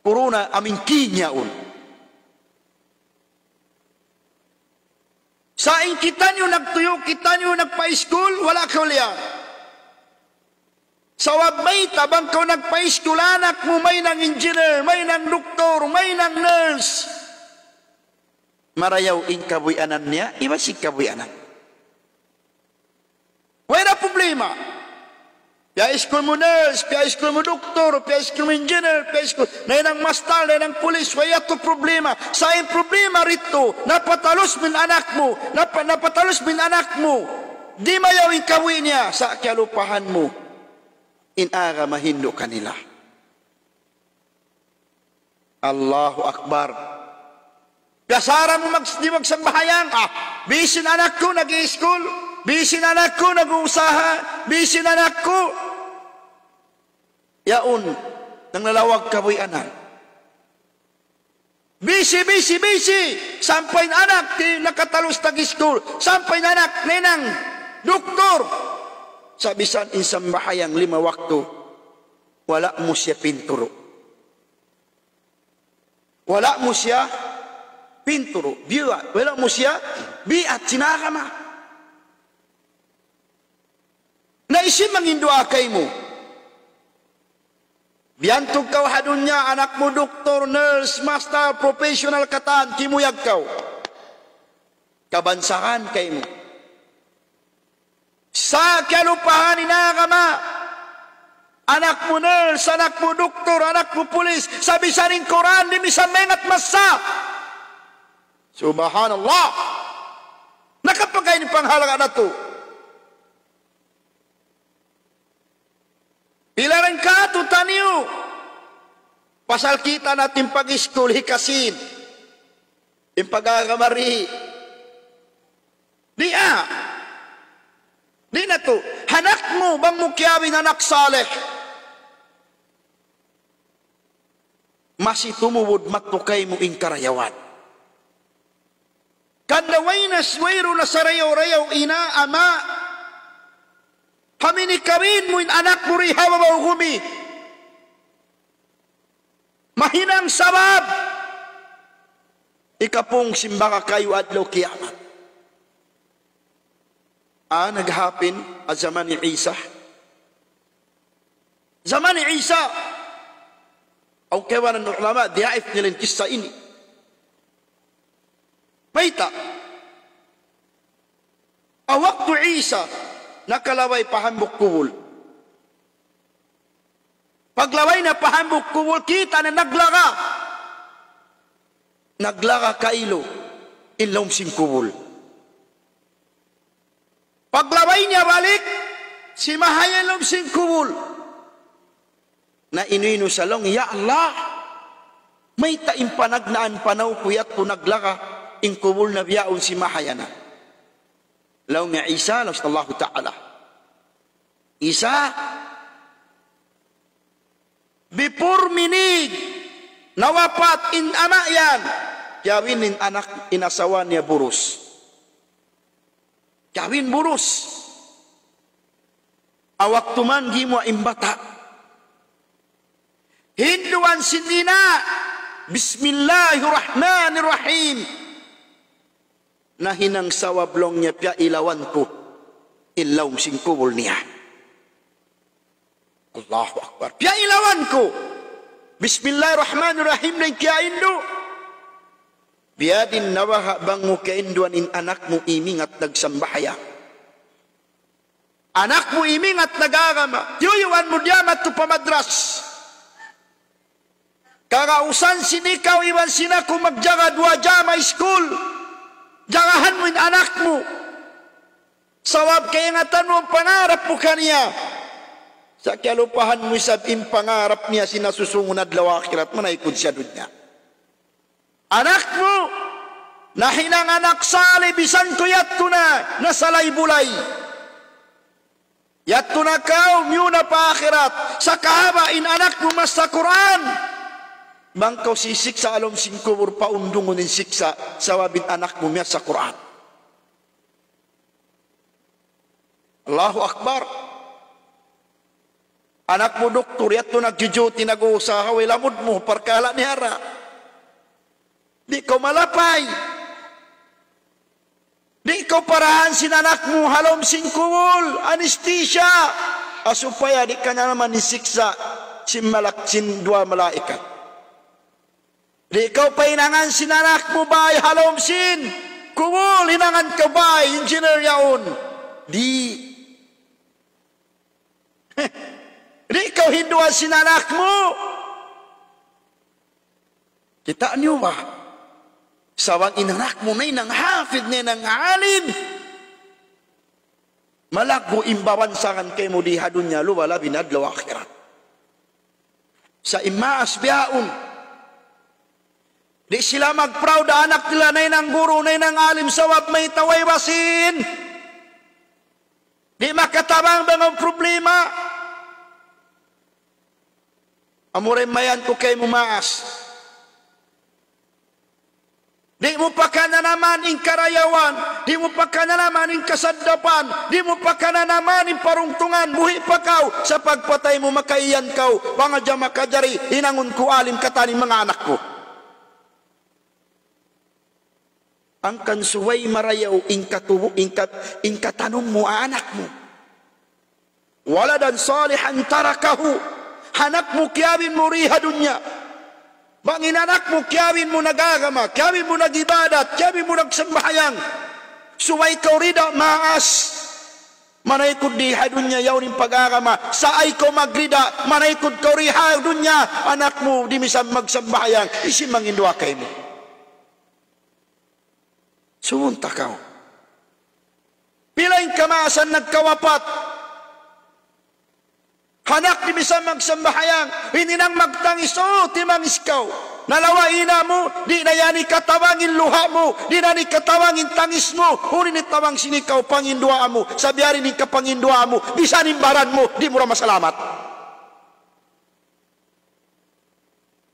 Kuruna amin kinya un. Sa' in kitaniyu nagtuyu', kitaniyu nagpa-iskul, wala' kaw liya. Sabab mayta', bang kaw nagpa-iskul, anak mu mahinang engineer, mahinang doktor, mahinang nurse. Marayaw in kabuhianan niya, iban sin kabuhianan. Way da problema. Piya-iskul mu nurse, piya-iskul mu doktor, piya-iskul mu engineer, piya-iskul, nahinang mastal, nahinang pulis, way yadtu problema. Sa' in problema didtu, napatalus mu in anak mu, napa-, napatalus mu in anak mu. Di' mayaw in kabuhi' niya, sa' kiyalupahan mu in agama hindu' kanila. Allahu Akbar. Kasara mu mag-, di' magsambahayang. Ah, bisan anak ku nag-i-school, bisan anak ku nag-uusaha, bisan anak ku. Yaun, nanglawag kabuhianan. Busy, busy, busy. Sampay in anak, di' nakatalus nag-school. Sampay in anak, nahinang doktor. Sa' bisan in sambahayang lima waktu, wala' mu siya pinturu'. Wala' mu siya pinturu', biya', wala' mu siya biat sin agama. Na hisiyu manginduwaa kaymu? Biyantug kaw ha dunya, anak mu doktor, nurse, master, professional katan, kimuyag kaw. Kabansagan kaymu. Sa' kiyalupahan in agama. Anak mu nurse, anak mu doktor, anak mu pulis. Sa' bisan in Qur'an, di' misan maingat masa. Subhanallah. Nakapagay in panghalga' natu'. Pila ra in katu'niyu. Pasal kita' natu' in pag-iskul, hikasin. In pag-agama di'. Di' na. Di' na tuud. Ha anak mu, bang mu kiyabin anak salih. Masi tumubud mattu kaymu in karayawan. Hangkan way na, wayruun na sarayaw-rayaw ina', ama'. Amu in kawin mu in anak mu di ha babaw gumi. Mahinang sabab. Ikapung sin baka kayu adlaw kiyamat. Ah, naghapin, ha jaman hi Isa. Jaman hi Isa. Awn kaibanan ulama, diyaif nila in kissa ini. Mayta'? Ha waktu hi Isa, nakalabay pa hambuuk kubul. Paglabay niya pa hambuuk kubul, kita' niya naglaga. Naglaga kailu in lawm sin kubul. Paglabay niya balik, simahaya in lawm sin kubul. Na inu-inu sa laung, "Ya Allah, mayta' in panagnaan panaw ku yadtu naglaga in kubul na bihaun simahaya na." Laung niya Isa, laung sin Allahu Ta'ala. Isa, before minute nawapat in ama' yan, kiyawin in anak, in asawa niya burus. Kiyawin burus. Ha waktu man gimuwa' in bata'. Hinduan sin ina', "Bismillahirrahmanirrahim." Nahinang sabab laung niya piyailawan ku in lawm sin kubul niya. Allahu Akbar. Piyailawan ku. Bismillahirrahmanirrahim na in kiyaindu'. Biya' diin na baha' bang mu kiyainduan in anak mu imingat nagsambahayang. Anak mu imingat nag-agama. Tiyuyuan mu diya madtu pa madras. Kagausan sin ikaw iban sin aku magjaga duwa jama iskul. Jagahan mu in anak mu. Sabab kaingatan mu pangarap mu kaniya. Sa' kiyalupahan mu isab in pangarap niya sin nasusungun adlaw akhirat, manaykud siya dunya. Anak mu, nahinang anak salih, bisan ku yadtu na, nasalay-bulay. Yadtu na kaw, miyuna pa akhirat, sa' kahaba' in anak mu masa Qur'an. Bang kaw sisiksa' ha lawm sin kubul, paundungun in siksa', sabab in anak mu miyasa Qur'an. Allahu Akbar. Anak mu doktor, yadtu nagjujuti, nag-uusaha, way lamud mu, parkala' niya ra. Di' kaw malapay. Di' kaw parahan sin anak mu, ha lawm sin kubul, anesthesia. Ah, supaya di' kaniya naman isiksa' sin malak-, sin duwa malaikat. Di' kaw pahinangan sin anak mu bāy ha lawm sin kubul, hinangan kaw bāy, engineer yaun. Di'. Di' kaw hinduan sin anak mu. Kita' niyu ba? Sa' bang in anak mu nahinang hafid, nahinang alim, malaggu' in babansagan kaymu di ha dunya, luba labi na adlaw akhirat. Sa' in maas bihaun. Di' sila mag-proud ha anak nila nahinang guru, nahinang alim, sabab mayta', way basin. Di' makatabang bang awn problema. Amura in mayan ku kaymu maas. Di' mu pakananaman in karayawan, di' mu pakananaman in kasaddapan, di' mu pakananaman in parungtungan, buhi' pa kaw, sa' pagpatay mu makaiyan kaw, bang hadja makajari, hinangun ku alim katan in manga anak ku. Hangkan subay marayaw in katubu-, in kat-, in katanum mu ha anak mu. ولدا صالحا تركه. Anak mu kiyabin mu di ha dunya. Bang in anak mu kiyabin mu nag-agama, kiyabin mu nag-ibadat, kiyabin mu nagsambahayang. Subay kaw rida maas. Manaykud di ha dunya yaun in pag-agama. Sa' ayaw kaw magrida, manaykud kaw di ha dunya, anak mu di' misan magsambahayang, hisiyu manginduwaa kaymu? Sumunta kaw. Pila in kamaasan nagkawapat. Anak di' misan magsambahayang, in hinang magtangis, "Oh, timangis kaw." Nalawa' ina' mu, di' na yan hikatabang in luha' mu, di' na yan hikatabang in tangis mu, unu in hitabang sin ikaw panginduwaa mu, sa' biya' diin in kapanginduwaa mu, bisan in baran mu, di' mu da masalamat.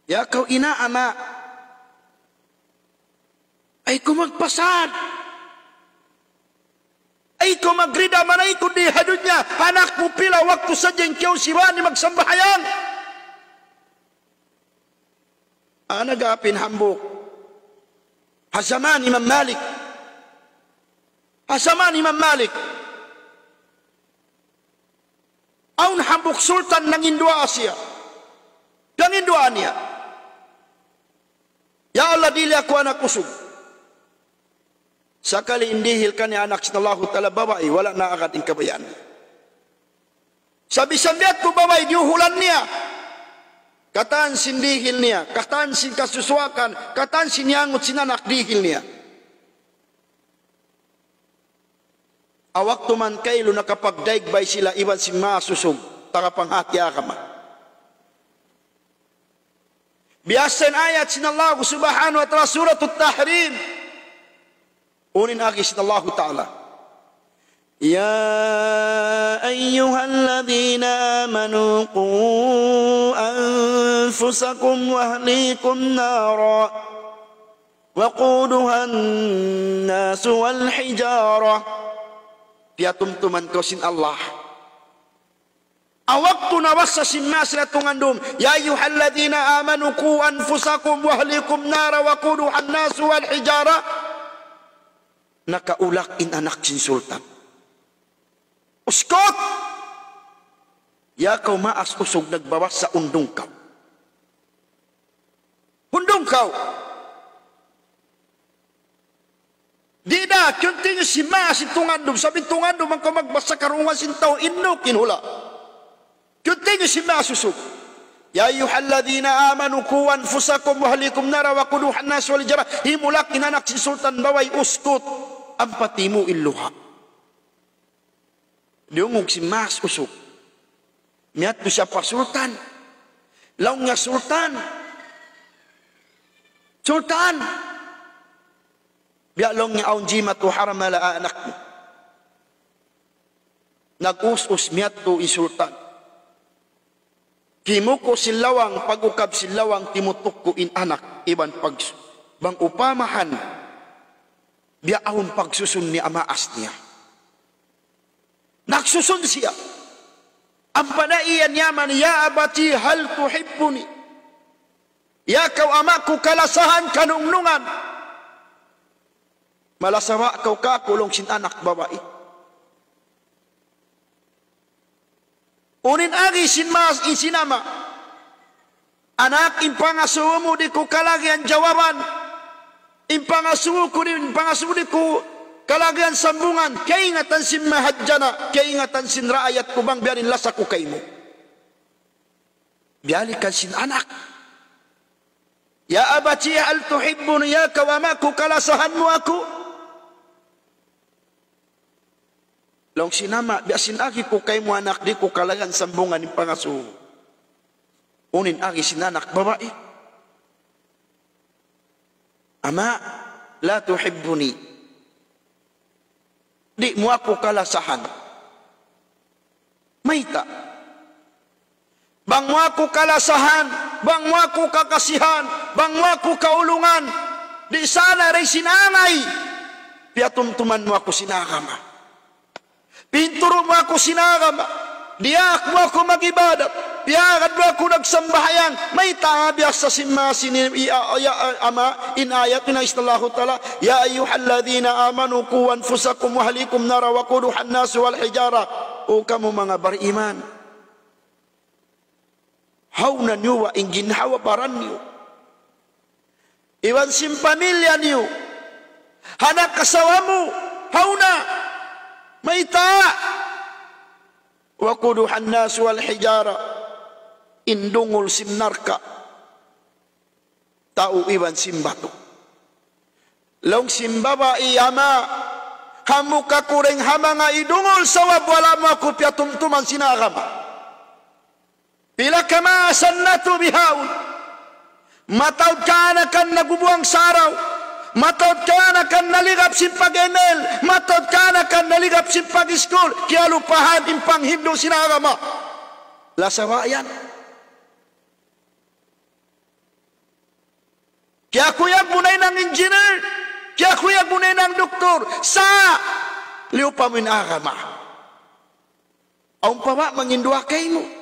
Ya kaw ina', ama', ayaw kaw magpasad. Ayaw kaw magrida manaykud di ha dunya, anak mu pila waktu sadja in kiyausiban niya magsambahayang. Ana gapin hambuuk. Ha jaman Imam Malik. Ha jaman Imam Malik. Awn hambuuk sultan nanginduwaa siya. Nanginduwaa niya. Ya Allah, dihili aku anak usug. Sakali in dihil kaniya anak sin Allahu Ta'ala babai, wala' na agad in kabayaan. Sa' bisan biya' tu babai, diyuhulan niya. Katan sin dihil niya, katan sin kasusuwakan, katan sin iyangut sin anak dihil niya. Ha waktu man kailu nakapagdaig bay sila iban sin maas usug, taga panghati agama. Biyassa in ayat sin Allah Subhanahu wa Ta'ala, Suratut Tahrim. Unu in agi sin Allahu Ta'ala. يا أيها الذين آمنوا قوا أنفسكم وأهليكم نارا وقودها الناس والحجارة. Piyatumtuman kaw sin Allah. Ha waktu nabassa sin maas nila tungandum, يا أيها الذين آمنوا قوا أنفسكم وأهليكم نارا وقودها الناس والحجارة. Nakaulak in anak sin sultan. Uskut! Ya kaw maas usug nagbabassa, undung kaw. Undung kaw. Di' da, continue sin maas in tungandum, sabab in tungandum bang kaw magbassa karungugan sin tau, innuk in hula'. Continue sin maas usug. يا أيها الذين آمنوا قوا أنفسكم وأهليكم نارا وقودها الناس والحجارة. Himulak in anak sin sultan babai, uskut. Ampa timu' in luha'. Diyungug sin maas usug. Miyadtu siya pa sultan. Laung niya, "Sultan. Sultan." Biya' laung niya awn jimatu haram ha anak niya. Nag-us-us miyadtu in sultan. Kimuku' sin lawang, pag-ukab sin lawang, timutukku in anak, iban pag-, bang upamahan, biya' awn pagsusun niya ha maas niya. Nagsusun siya. Ampa da iyan yaman, يا أبت هل تحبني. Ya kaw ama' ku kalasahan, kanungnungan. Malasa ba kaw kāku', laung sin anak babai. Unu in agi sin maas, in sin ama'. Anak, in pangasubu mu di' ku kalagihan jawaban. In pangasubu ku di', in pangasubu di' ku kalagihan sambungan. Kaingatan sin mahadjana', kaingatan sin raayat ku bang biya' diin in lasa ku kaymu. Biyalikan sin anak. يا أبت هل تحبني, ya kaw ama' ku, kalasahan mu aku? Laung sin ama', biya' sin agi ku kaymu anak, di' ku kalagihan sambungan in pangasubu. Unu in agi sin anak babai. Ama', لا تحبني. Di' mu aku kalasahan. Mayta'? Bang mu aku kalasahan, bang mu aku kakasihan, bang mu aku kaulungan, di' sana ray sin angay, piyatumtuman mu aku sin agama. Pinturu' mu aku sin agama. Diyaak mu aku mag-ibadat. Piyagad mu aku nagsambahayang. Mayta' biyassa sin maas ini, i-, a-, ya, a-, ama', in ayat na istallahu ta'ala, يا أيها الذين آمنوا قوا أنفسكم وأهليكم نارا وقودها الناس والحجارة. O kamu manga bariman. Hawna niyu wa in ginhawa-baran niyu. Iban sin pamilya niyu. Anak asawa mu. Hawna. Mayta'. وقودها الناس والحجارة. In dungul sin narka'. Tau iban sin batu. Laung sin babai, ama', hambuuk aku dayn ha manga hidungul sabab wala' mu aku piyatumtuman sin agama. Pila kamaasan natu' bihaun. Mataud kaanakan nagbubuwang saraw. Mataud kaanakan naligap sin pag-enel. Mataud kaanakan naligap sin pag-iskul. Kiyalupahan in panghindu' sin agama. Lasa ba yan? Kiyakuyag mu na in engineer. Kiyakuyag mu na in doktor. Sa' liyupa mu in agama. Awn pa ba manginduwaa kaymu?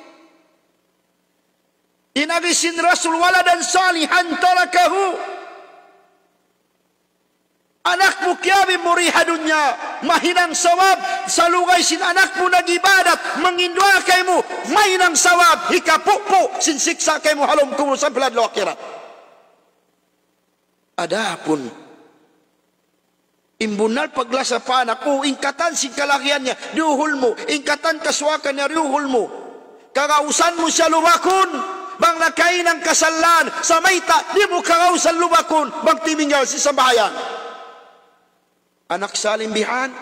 In agi sin Rasul, ولدا صالحا تركه. Anak mu kiyabin mu di ha dunya, mahinang sawab, salugay sin anak mu nag-ibadat, manginduwaa kaymu, mahinang sawab, hikapupu' sin siksa' kaymu ha lawm kubul sampay adlaw akhirat. Adapun in bunnal paglasa pa anak, o, in katan sin kalagihan niya, diyuhul mu, in katan kasuwakan niya, diyuhul mu. Kagausan mu siya lubakun, bang nakahinang kasalaan, sa' mayta', di' mu kagausan lubakun, bang timinggal sin sambahayang. Anak salih bihan.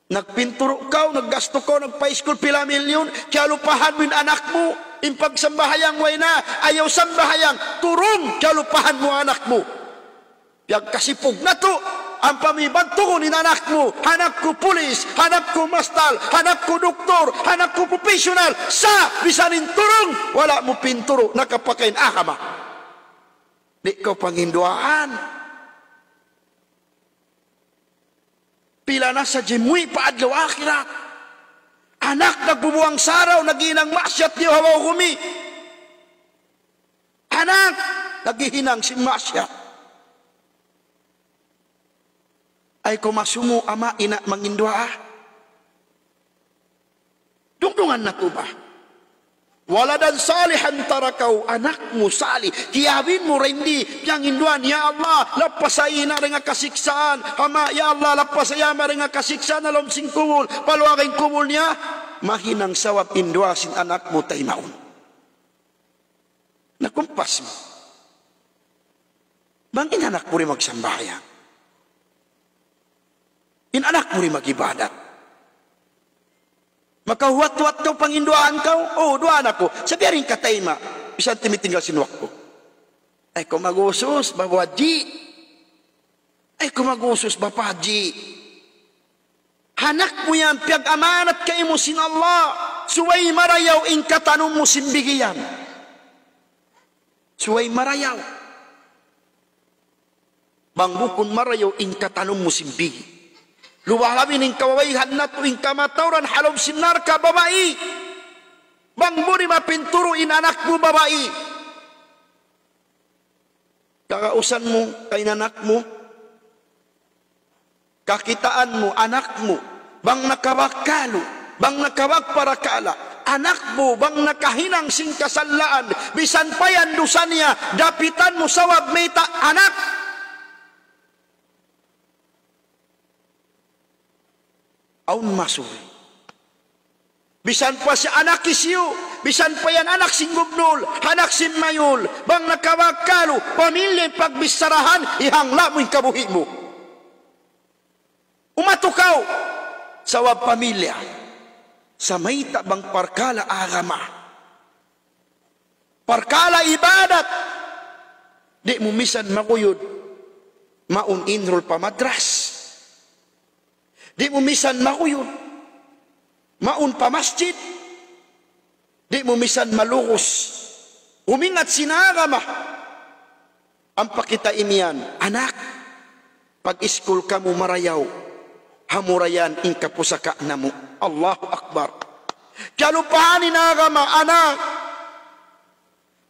Nagpinturu' kaw, naggastu kaw, nagpa-iskul pila milyun, kiyalupahan mu in anak mu, in pagsambahayang way na, ayaw sambahayang, turung, kiyalupahan mu anak mu. Piyagkasipug natu', ampa mu iban tugun in anak mu, anak ku pulis, anak ku mastal, anak ku doktor, anak ku professional, sa' bisan in turung, wala' mu pinturu', nakapakain agama. Di' kaw panginduwaan. Pila na sadja muwi' pa adlaw akhirat. Anak nagbubuwang saraw, naghinang maksiyat di' ha baw gumi. Anak naghihinang sin maksiyat. Ay, kaw masumu ama' ina' manginduwaa. Dungdungan natu' ba? ولدا صالحا تركه, anak mu salih, kiyabin mu dindi, piyanginduwaa, ya Allah, lapasa ina' dayn ha kasiksaan, ama', ya Allah, lapasa ama' dayn ha kasiksaan ha lawm sin kubul, paluwaga in kubul niya, mahinang sawab in duwaa sin anak mu taymaun. Nakumpas mu. Bang in anak mu di' magsambahayang. In anak mu di' mag-ibadat. Makahuwat-huwat kaw, panginduwaan kaw, o, duwaa na aku. Sa' biya' diin katayma', bisan timitinggal sin waktu. Ay, kaw mag-usus, Bapa' Haji. Ay, kaw mag-usus, Bapa' Haji. Anak mu yan, piyag-amanat kaymu sin Allah. Subay marayaw in katanum mu sin bigi yan. Subay marayaw. Bang bukun marayaw in katanum mu sin bigi. Luba-labi na in kababaihan natu', in kamatauran ha lawm sin narka' babai. Bang mu di' mapinturu' in anak mu babai. Kagausan mu, kay in anak mu. Kakitaan mu, anak mu, bang nakabak kalu, bang nakabak parakala', anak mu, bang nakahinang sin kasalaan, bisan pa yan dusa niya, dapitan mu sawab mayta', anak. Awn masuwi. Bisan pa siya anak hisiyu, bisan pa yan anak sin gubnul, anak sin mayul, bang nakabak kalu, pamilya in pagbicharahan, ihangla' mu in kabuhi' mu. Umatu kaw, sawab pamilya, sa' mayta' bang parkala' agama. Parkala' ibadat, di' mu misan maguyud, mawn enroll pa madras. Di' mu misan maguyud, mawn pa masjid. Di' mu misan malugus, umingat sin agama. Ampa kita imiyan, anak, pag-iskul kamu marayaw, hamura yan in kapusaka' namu'. Allahu Akbar. Kalupahan in agama, anak.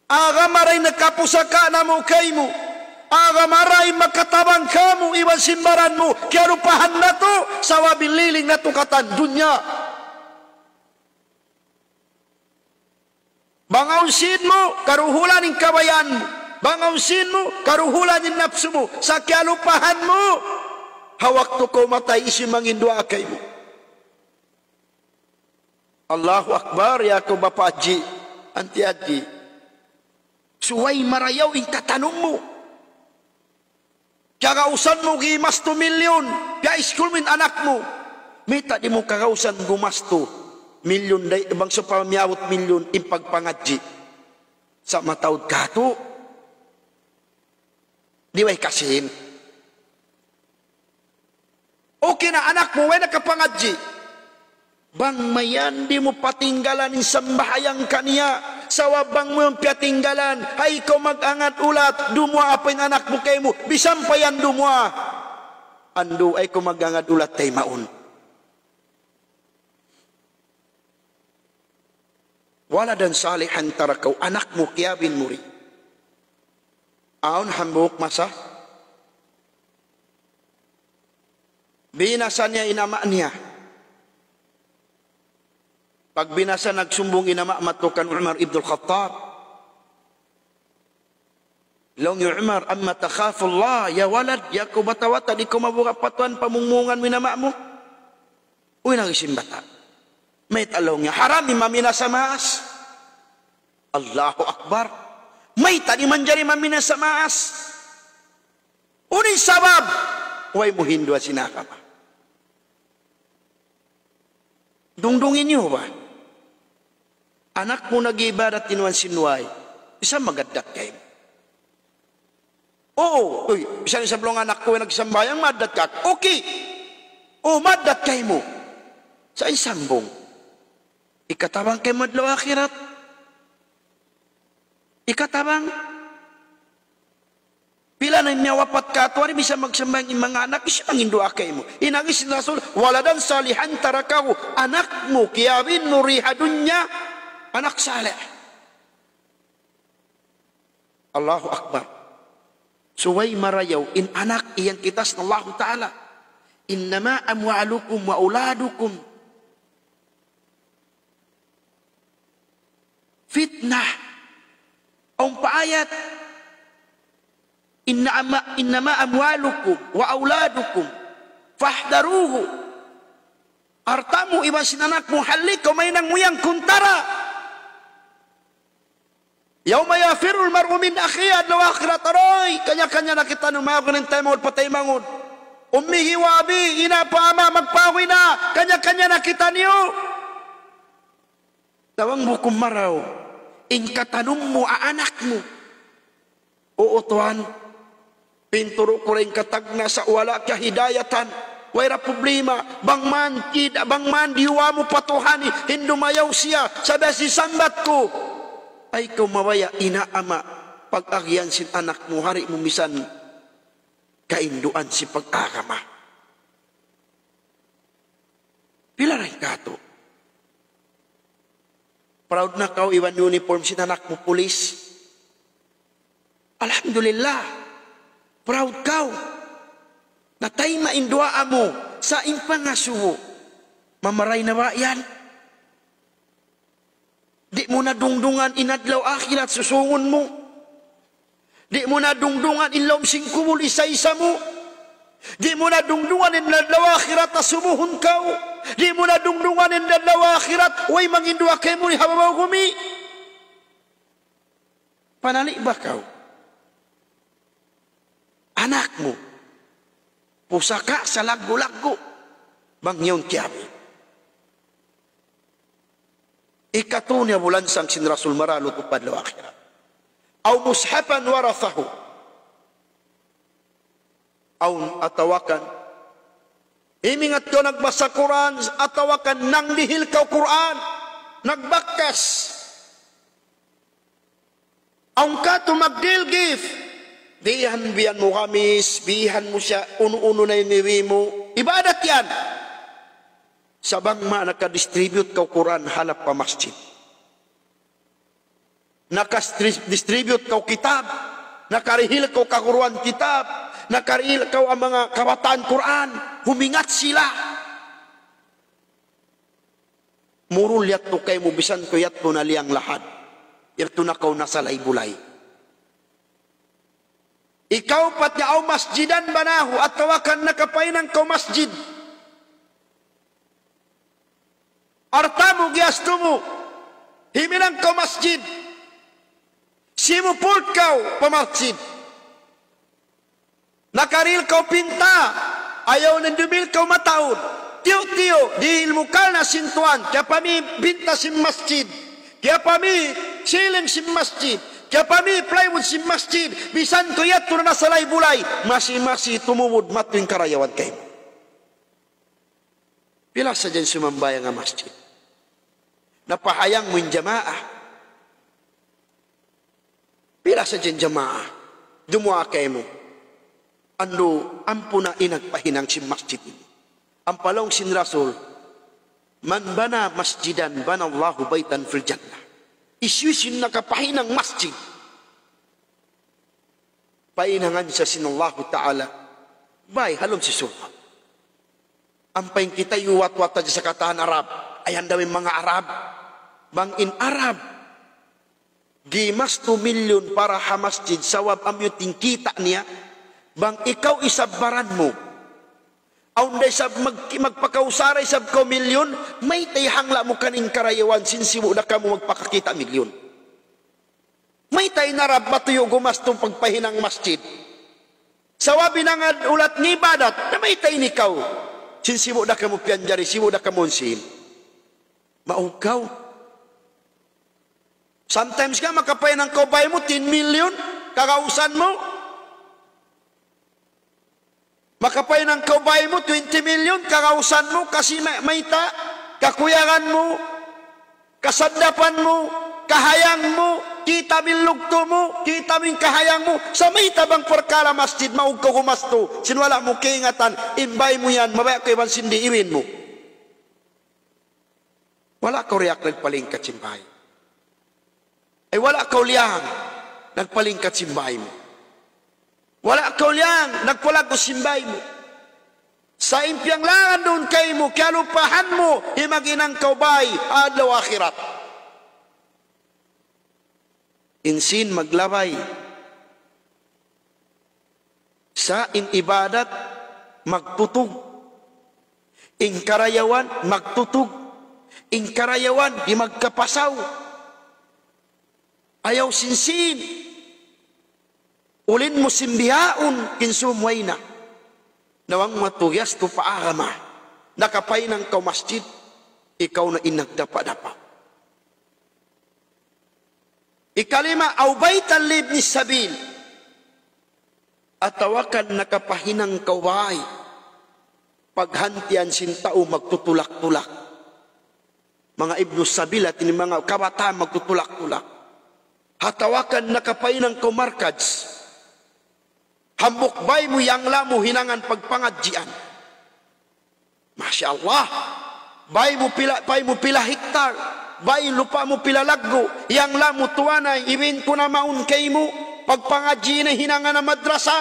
Agama da in kapusaka' namu' kaymu. Agama da in makatabang kamu iban sin baran mu. Kiyalupahan natu', sabab in liling natu' katan dunya. Bang awn sīn mu, karuhulan in kabayaan mu. Bang awn sīn mu, karuhulan in napsu mu. Sa' kiyalupahan mu, ha waktu kaw matay, hisiyu in manginduwaa kaymu? Allahu Akbar, ya kaw Bapa' Haji, Anti Haji. Subay marayaw in katanum mu. Kiyagausan mu gimastu milyun, piya-iskul mu in anak mu. Mayta' di' mu kagausan gumastu Milyun day, bang sawpama miyabut milyun in pagpangadji' sa' mataud katu', di' way kasin. Okay na, anak mu way nakapangadji'. Bang mayan di' mu patinggalan in sambahayang kaniya. Sabab bang mu yan piyatinggalan, ayaw kaw mag-angad ulat, dumuwaa pa in anak mu kaymu, misan pa yan dumuwaa. Andu', ayaw kaw mag-angad ulat, taymaun. ولدا صالحا تركه, anak mu kiyabin mu ri. Awn hambuuk masa, binasa niya in ama' niya. Pagbinasa, nagsumbung in ama' madtu kan Umar ibnul Khattab. Laung hi Umar, أما تخاف الله يا ولد, ya kaw bata'-bata', di' kaw mabuga' pa Tuhan pamungmungan mu in ama' mu? Uy, nangis in bata'. Mayta' laung niya, haram in maminasa maas. Allahu Akbar. Mayta' di' manjari maminasa maas? Unu in sabab? Way mu hinduan sin agama. Dungdungi niyu ba? Anak mu nag-iibadat inuwan sin way. Misan magaddat kaymu. Oo, uy, misan isab laung anak ku nagsambahayang, magaddat ka. Okay. O, magaddat kaymu. Sa' in sambung. Ikatabang kaymu adlaw akhirat. Ikatabang. Pila na in miyawapat katu' ari, misan magsambahayang in manga anak, hisiyu mangayu' duwaa kaymu? In agi sin Rasul, ولدا صالحا تركه, anak mu, kiyabin mu ri ha dunya, anak salih. Allahu Akbar. Subay marayaw in anak iyan kita sin Allahu Ta'ala. إنما أموالكم وأولادكم فتنة. Awn pa ayat, إن أم-، إنما أموالكم وأولادكم فاحذروه. Alta' mu iban sin anak mu, halli' kaw, mahinang mu yan kuntara. يوم يفر المرء من أخيه, adlaw akhirat, aray, kanya-kanya na kitaniyu, magunin taymanghud pa taymanghud. أمه وأبيه, ina' pa ama', magpawina, kanya-kanya na kitaniyu. Tabang bukum marayaw, in katanum mu, a-, anak mu. Oo, tuwan. Pinturu' ku ra in katagna' sa' wala' kahidayatan. Way ra problema. Bang man, id-, bang man diyuwaa mu pa Tuhan, hindu mayaw siya. Sa' biya' sin sambat ku. Ayaw kaw mabaya' ina' ama'. Pag-agihan sin anak mu, hari mu misan kainduan sin pag-agama. Pila ra in katu'? Proud na kaw iban uniform sin anak mu pulis. Alhamdulillah. Proud kaw. Natayma' in duwaa mu sa' in pangasubu. Mamaray na ba yan? Di' mu na dungdungan in adlaw akhirat susūngun mu. Di' mu na dungdungan in lawm sin kubul isa-isa mu. Di' mu na dungdungan in adlaw akhirat asubuhun kaw. Di' mu na dungdungan in adlaw akhirat way mangayu' duwaa kaymu ha babaw gumi. Panali' ba kaw? Anak mu, pusaka' salaggu'-laggu', bang yaun kiyabin. Ikatu niya bulansang sin Rasul marayaw tuud pa adlaw akhirat. أو مصحفا ورثه. Awn atawa kan, imingat kaw nagbasa Qur'an, atawa kan nangdihil kaw Qur'an, nagbakkas. Awn katu' magdihil gift. Bihan, bihan mu gamis, bihan mu siya unu-unu na in iwi mu. Ibadat yan. Sa' bang ma nakadistribute kaw Qur'an halap pa masjid. Nakadistribute kaw kitab. Nakarihil kaw kaguruan kitab. Nakarihil kaw ha manga kabataan Qur'an. Humingat sila. Murul yadtu kaymu bisan kaw yadtu na liyang lahad. Yadtu na kaw nasa lahi-bulahi. Ikaupat niya, أو مسجدا بناه, atawa kan nakapahinang kaw masjid. Alta' mu, giyastu mu, himinang kaw masjid. Simupult kaw pa masjid. Nakarihil kaw pinta, ayaw na dumihil kaw mataud. Tiyu'-tiyu', dihil mu kalna sin Tuhan, kiyapami binta sin masjid, kiyapami ceiling sin masjid, kiyapami plywood sin masjid, misan kaw yadtu na ha salay-bulay, masi-masi tumubud matu in karayawan kaymu. Pila sadja in sumambahayang ha masjid? Napahayang mu in jamaa. Pila sadja in jamaa? Dumuwaa kaymu. Andu', amu na in nagpahinang sin masjid ini. Ampa laung sin Rasul, من بنى مسجدا بنى الله بيتا في الجنة. Hisiyu-siyu in nakapahinang masjid, pahinangan siya sin Allahu Ta'ala bāy ha lawm sin surga'. Ampa in kita yu wat-wat hadja sa katan Arab. Ayan daw in manga Arab. Bang in Arab gimastu milyun para ha masjid, sabab amu yadtu in kita' niya. Bang ikaw isab baran mu, awn da isab mag-, magpakausara isab kaw milyun, mayta' hangla' mu kaniya in karayawan sin sibu' da kamu magpakakita' milyun? Mayta' in Arab matuyu' gumastu pagpahinang masjid? Sabab in hangkan ulat niya ibadat, na mayta' in ikaw? Sin sibu' da kamu piyanjari, sibu' da kamu unsin. Maug kaw. Sometimes ka makapahinang kaw bāy mu ten million, kagausan mu. Makapahinang kaw bāy mu twenty million, kagausan mu, kasi ma-, mayta', kakuyagan mu, kasaddapan mu, kahayang mu, kita' mu in lugtu' mu, kita' mu in kahayang mu, sa' mayta' bang parkala' masjid, maug kaw gumastu, sin wala' mu kaingatan, in bāy mu yan, mabaya' kaw iban sin di' iwin mu. Wala' kaw diyaak nagpalingkat sin bāy. Ay, wala' kaw liyang nagpalingkat sin bāy mu. Wala' kaw liyang nagpalaggu' sin bāy mu. Sa' in piyanglangan duun kaymu, kiyalupahan mu, in maghinang kaw bāy, adlaw akhirat. In sīn maglabay. Sa' in ibadat magtutug. In karayawan magtutug. In karayawan di' magkapasaw. Ayaw sin sīn. Ulin mu sin bihaun, kinsum way na. Nawang matugas tu pa agama. Nakapahinang kaw masjid, ikaw na in nagdapa-dapa. Ikalima, أو بيتا لابن السبيل. Atawa kan nakapahinang kaw bāy, paghantian sin tau magtutulak-tulak. Manga ibnu sabil, hāti niya manga kabataan magtutulak-tulak. Atawa kan nakapahinang kaw markaz. Hambuuk bāy mu yan lamu hinangan pagpangadjian. Masha Allah. Bāy mu pila, bāy mu pila hektar. Bāy lupa' mu pila laggu'. Yan lamu tuwan ay iwin ku na mawn kaymu. Pagpangadji' na hinangan na madrasa.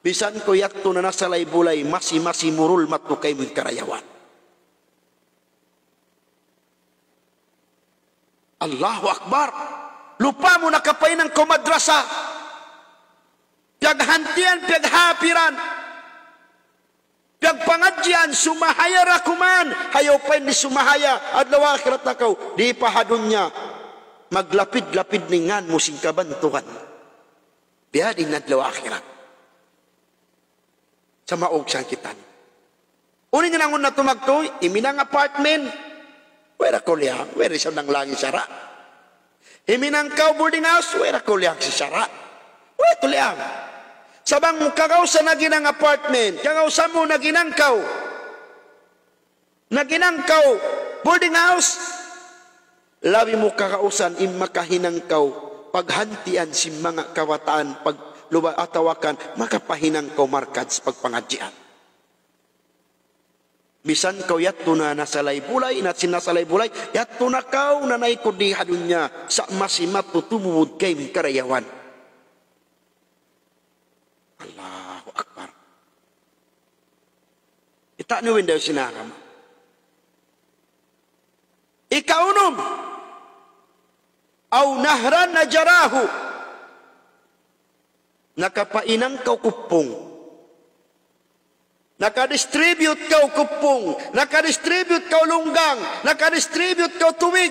Misan kaw yadtu na ha salay-bulay, masi-masi murul matu kaymu in karayawan. Allahu Akbar. Lupa' mu nakapahinang kaw madrasa. Piyaghantian, piyaghapiran. Piyagpangadjian, sumahaya ra kuman. Hayaw pa in di' sumahaya. Adlaw akhirat na kaw. Di' pa ha dunya. Maglapid-lapid in ngan mu sin kabantugan. Biya' diin adlaw akhirat. Sa' maug sa kita ini. Unu in hinangun natu' magtuy, himinang apartment, way da kaw liyang, way da isab nanglang in sara'. Himinang kaw boarding house, way da kaw liyang sin sara'. Way da kaw liyang. Sa' bang mu kagausan naghinang apartment, kagausan mu naghinang kaw. Naghinang kaw boarding house. Labi mu kagausan in makahinang kaw paghantian sin manga kabataan, pagluba atawa kan makapahinang kaw markaz pagpangadjian. Misan kaw yadtu na ha salay-bulay, na sin ha salay-bulay, yadtu na kaw na naikud di ha dunya, sa' masi matu tumubud kaymu in karayawan. Allahu Akbar. Kita' niyu in daw sin agama. Ikaunum, أو نهرا أجراه. Nakapahinang kaw kuppung. Nakadistribute kaw kuppung. Nakadistribute kaw lunggang. Nakadistribute kaw tubig.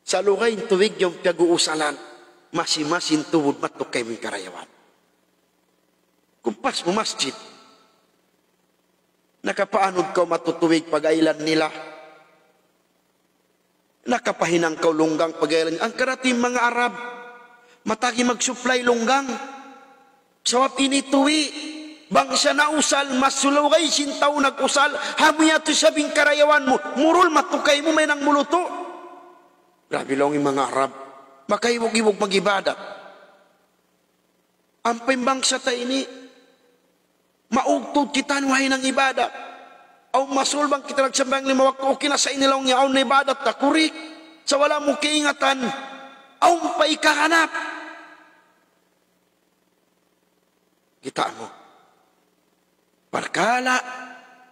Sa' lugay in tubig yan piyag-uusalan, masi-masi tumubud matu kaymu in karayawan. Kumpas mu masjid. Nakapaanud kaw matutubig pag-aylan nila. Nakapahinang kaw lunggang pag-aylan. Hangkan in manga Arab, matagi mag-supply lunggang. Sabab ini tuwi', bang siya nausal, mas sulugay sin tau nag-usal, amu yadtu isab in karayawan mu, murul matukay mu, mahinang mulutu'. Grabe laung in manga Arab. Makaibug-ibug mag-ibadat. Ampa in bangsa ta ini, maugtud kita way hinang ibadat. Awn masul bang kita nagsambahayang lima waktu, okay na sa ini laung niya, awn na ibadat ta, kurik. Sa' wala' mu kaingatan, awn pa ikahanap. Kita' mu. Parkala',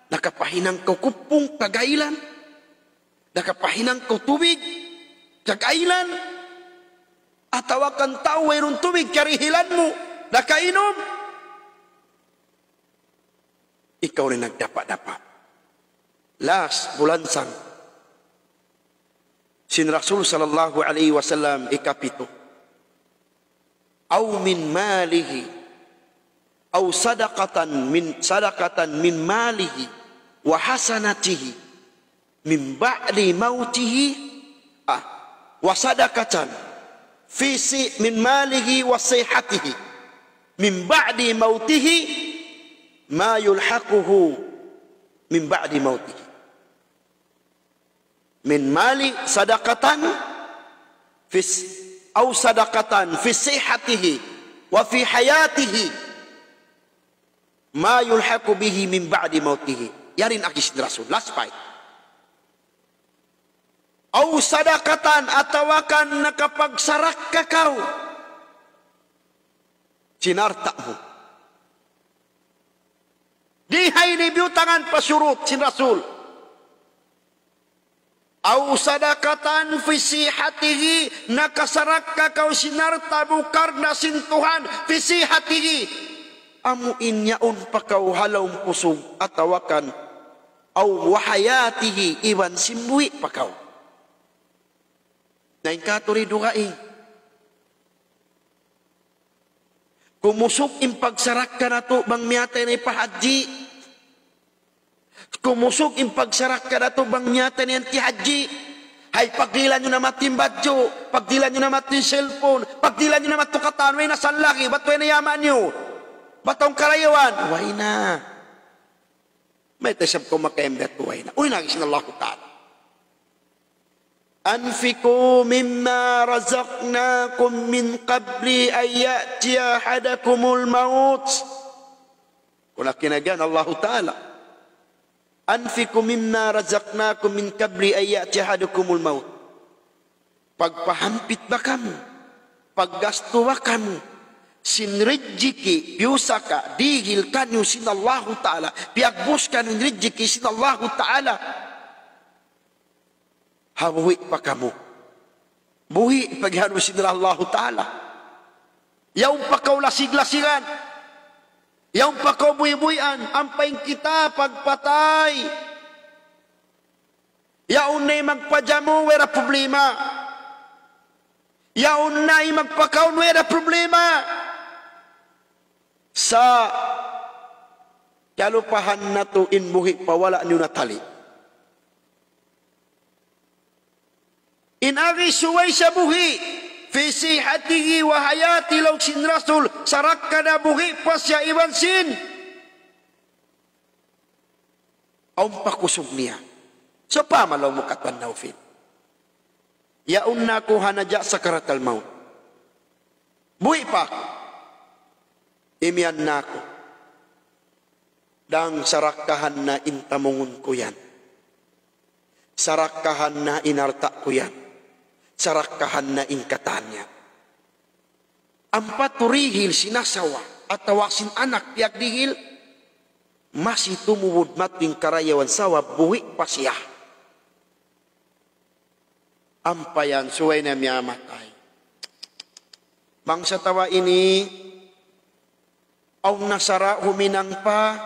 nakapahinang kaw kuppung, pag-aylan. Nakapahinang kaw tubig, pag-aylan. Atawa kan tau wayruun tubig, karihilan mu, nakainum. Ikaw na nagdapa-dapa. Last, bulansang. Sin Rasul sallallahu alayhi wasallam ikapitu. أو من ماله، أو صدقة من، صدقة من ماله وحسناته من بعد موته، آه، وصدقة في ص-، من ماله وصحته من بعد موته ما يلحقه من بعد موته. من مال صدقة في الص-، أو صدقة في صحته وفي حياته ما يلحق به من بعد موته. Yari in agi sin Rasul. Last five. أو صدقة, atawa kan nakapagsarakka kaw sin alta' mu. Di' ha ini biyutangan pa surut sin Rasul. أو صدقة في صحته, nakasarakka kaw sin alta' mu karna' sin Tuhan, في صحته. Amu in yaun pa kaw ha lawm kusug atawa kan, أو وحياته, iban sin buhi' pa kaw. Na in katu' di' dugaing. Kumusug in pagsarakka natu' bang miyatay na in pahadji. Kumusug in pagsarakka natu' bang miyatay na in tihadji. Hay, pagdihilan niyu na mati in badju', pagdihilan niyu na mati in cellphone, pagdihilan niyu na mati in katan, way na sallagi, bat way na yaman niyu. Bat awn karayawan, way na. Mayta' isab kaw makayam biya' tuway na. Uy, nagis na Allahu Ta'ala. أنفقوا مما رزقناكم من قبل أن يأتي أحدكم الموت. Kuna kinagan Allahu Ta'ala. أنفقوا مما رزقناكم من قبل أن يأتي أحدكم الموت. Pagpahampit ba kamu, paggastu ba kamu, sin rijiki', piyusaka, dihil kaniyu sin Allahu Ta'ala, piyagbus kaniyu in rijiki' sin Allahu Ta'ala. Ha buhi' pa kamu. Buhi' pag'anu sin Allahu Ta'ala. Yaun pa kaw lasig-lasigan. Yaun pa kaw buhi'-buhian, ampa in kita pagpatay. Yaun na in magpajamu, way da problema. Yaun na in magpakaun, way da problema. Sa' kalupahan natu' in buhi' pa wala' niyu natali. In agi subay siya buhi', في صحته وحياته, laung sin Rasul, sarakka na buhi' pa siya iban sin awn pa kusug niya. So, pamalaw mu katan Naufil. Yaun na aku ha naja' sakaratal maut. Buhi' pa aku. Imiyan na aku. Dang sarakkahan na in tamungun ku yan. Sarakkahan na in alta' ku yan. Sarakkahan na in katan yan. Ampa tu dihil sin asawa atawa sin anak piyagdihil, masi tumubud mati in karayawan sabab buhi' pa siya. Ampa yan, subay na miyatay. Bangsa ta ba ini, awn na sara' huminang pa.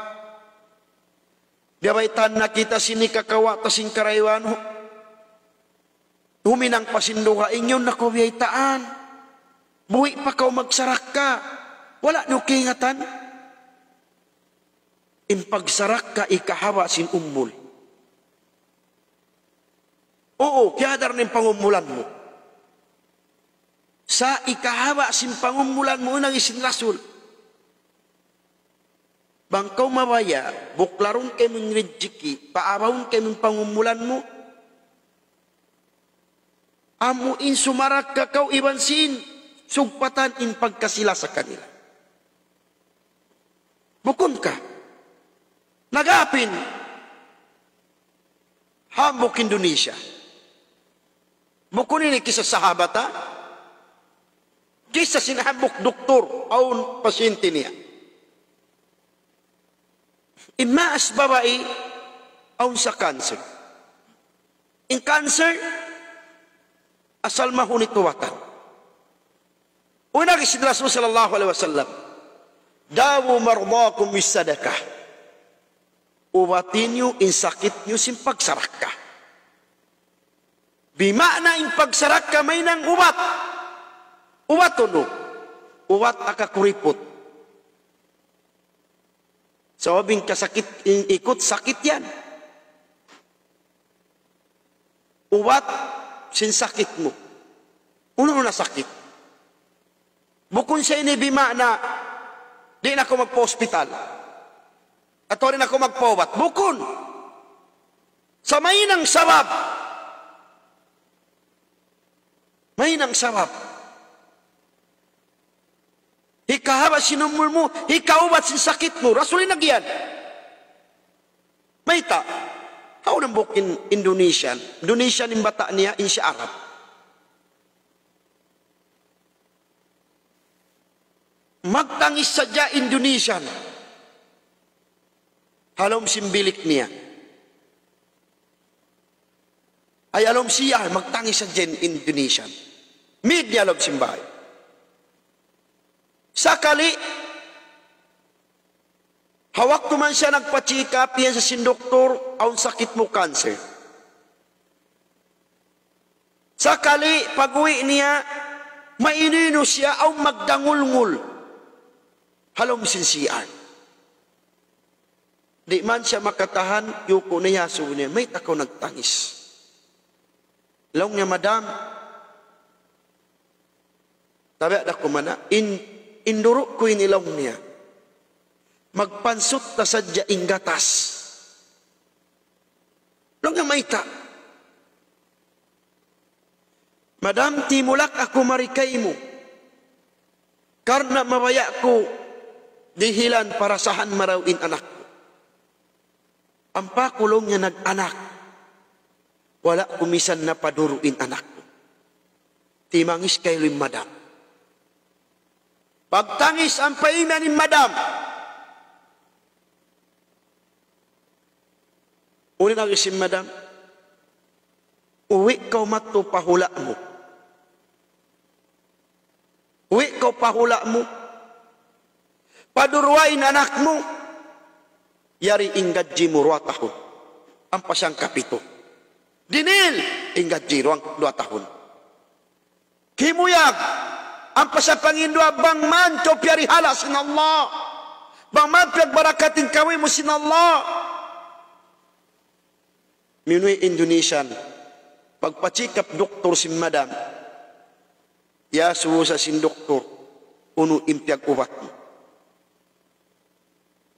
Biya' baytaan na kita sin kakawa' ta sin karayawan. Huminang pa sin dugaing, yaun na kaw biyaytaan. Buhi' pa kaw magsarakka. Wala' niyu kaingatan. In pagsarakka ikahaba' sin umul. Uu, kiyadar in pangumulan mu. Sa' ikahaba' sin pangumulan mu, nang isin Rasul. Bang kaw mabaya', buklarun kaymu in rijiki, paabahun kaymu in pangumulan mu. Amu in sumarakka kaw iban sin sugpatan in pagkasi-lasa kanila. Bukun ka. Nag-apin. Hambuuk Indonesia. Bukun ini kissa sahabat, ha? Kissa sin hambuuk doktor, awn pasyente niya. In maas babai, awn sa cancer. In cancer, asal mahunit ubatan. Unu in agi sin Rasul sallallahu alayhi wasallam, "Dawu mardakum bis-sadaqah." Ubati niyu in sakit niyu sin pagsarakka. Bima'na in pagsarakka mahinang ubat. Ubat unu? Ubat ha kakuriput. Sabab in kasakit, in ikut sakit yan. Ubat sin sakit mu. Unu-unu na sakit. Bukun sa ini bima'na, di' na kaw magpa-hospital. Atawa di' na kaw magpaubat. Bukun. Sa' mahinang sabab. Mahinang sabab. Hikahaba' sin umul mu, hikaubat sin sakit mu. Rasul in nag-iyan. Mayta'? Awn hambuuk in Indonesian. Indonesian in bata' niya, in siya Arab. Magtangis sadja Indonesian. Ha lawm sin bilik niya. Ay, ha lawm siya, magtangis sadja in Indonesian. Mid niya ha lawm sin bay. Sakali, ha waktu man siya nagpa-check up, iyan sa sin doktor, awn sakit mu, cancer. Sakali, pag-uwi' niya, mainu-inu siya, awn magdangulngul. Ha lawm sin C R. Di' man siya makatahan, iyuku' na iyasubu niya, "Mayta' kaw nagtangis?" Laung niya, "Madam, tabiya' da ku man, in, in duru' ku ini," laung niya. "Magpansut ta sadja in gatas." Laung niya, "Mayta'?" "Madam, timulak aku mari kaymu. Karna' mabaya' ku dihilan parasahan marayaw in anak ku. Ampa ku," laung niya, "nag-anak, wala' ku misan napaduru' in anak ku." Timangis kailu in madam. Pagtangis ampa imiyan in madam. Unu in agi sin madam? "Uwi' kaw madtu pa hula' mu. Uwi' kaw pa hula' mu. Paduruwa in anak mu. Yari in gadji mu duwa tahun." Ampa siya hangkapitu. Dinihil in gadji duwa, duwa tahun. Kimuyag, ampa siya panginduwa, bang man kaw piyarihala' sin Allah. Bang man piyagbarakat in kawi mu sin Allah. Miyunu in Indonesian, pagpa-check up doktor sin madam. Iyasubu sa sin doktor, "Unu in piyag-ubat mu?"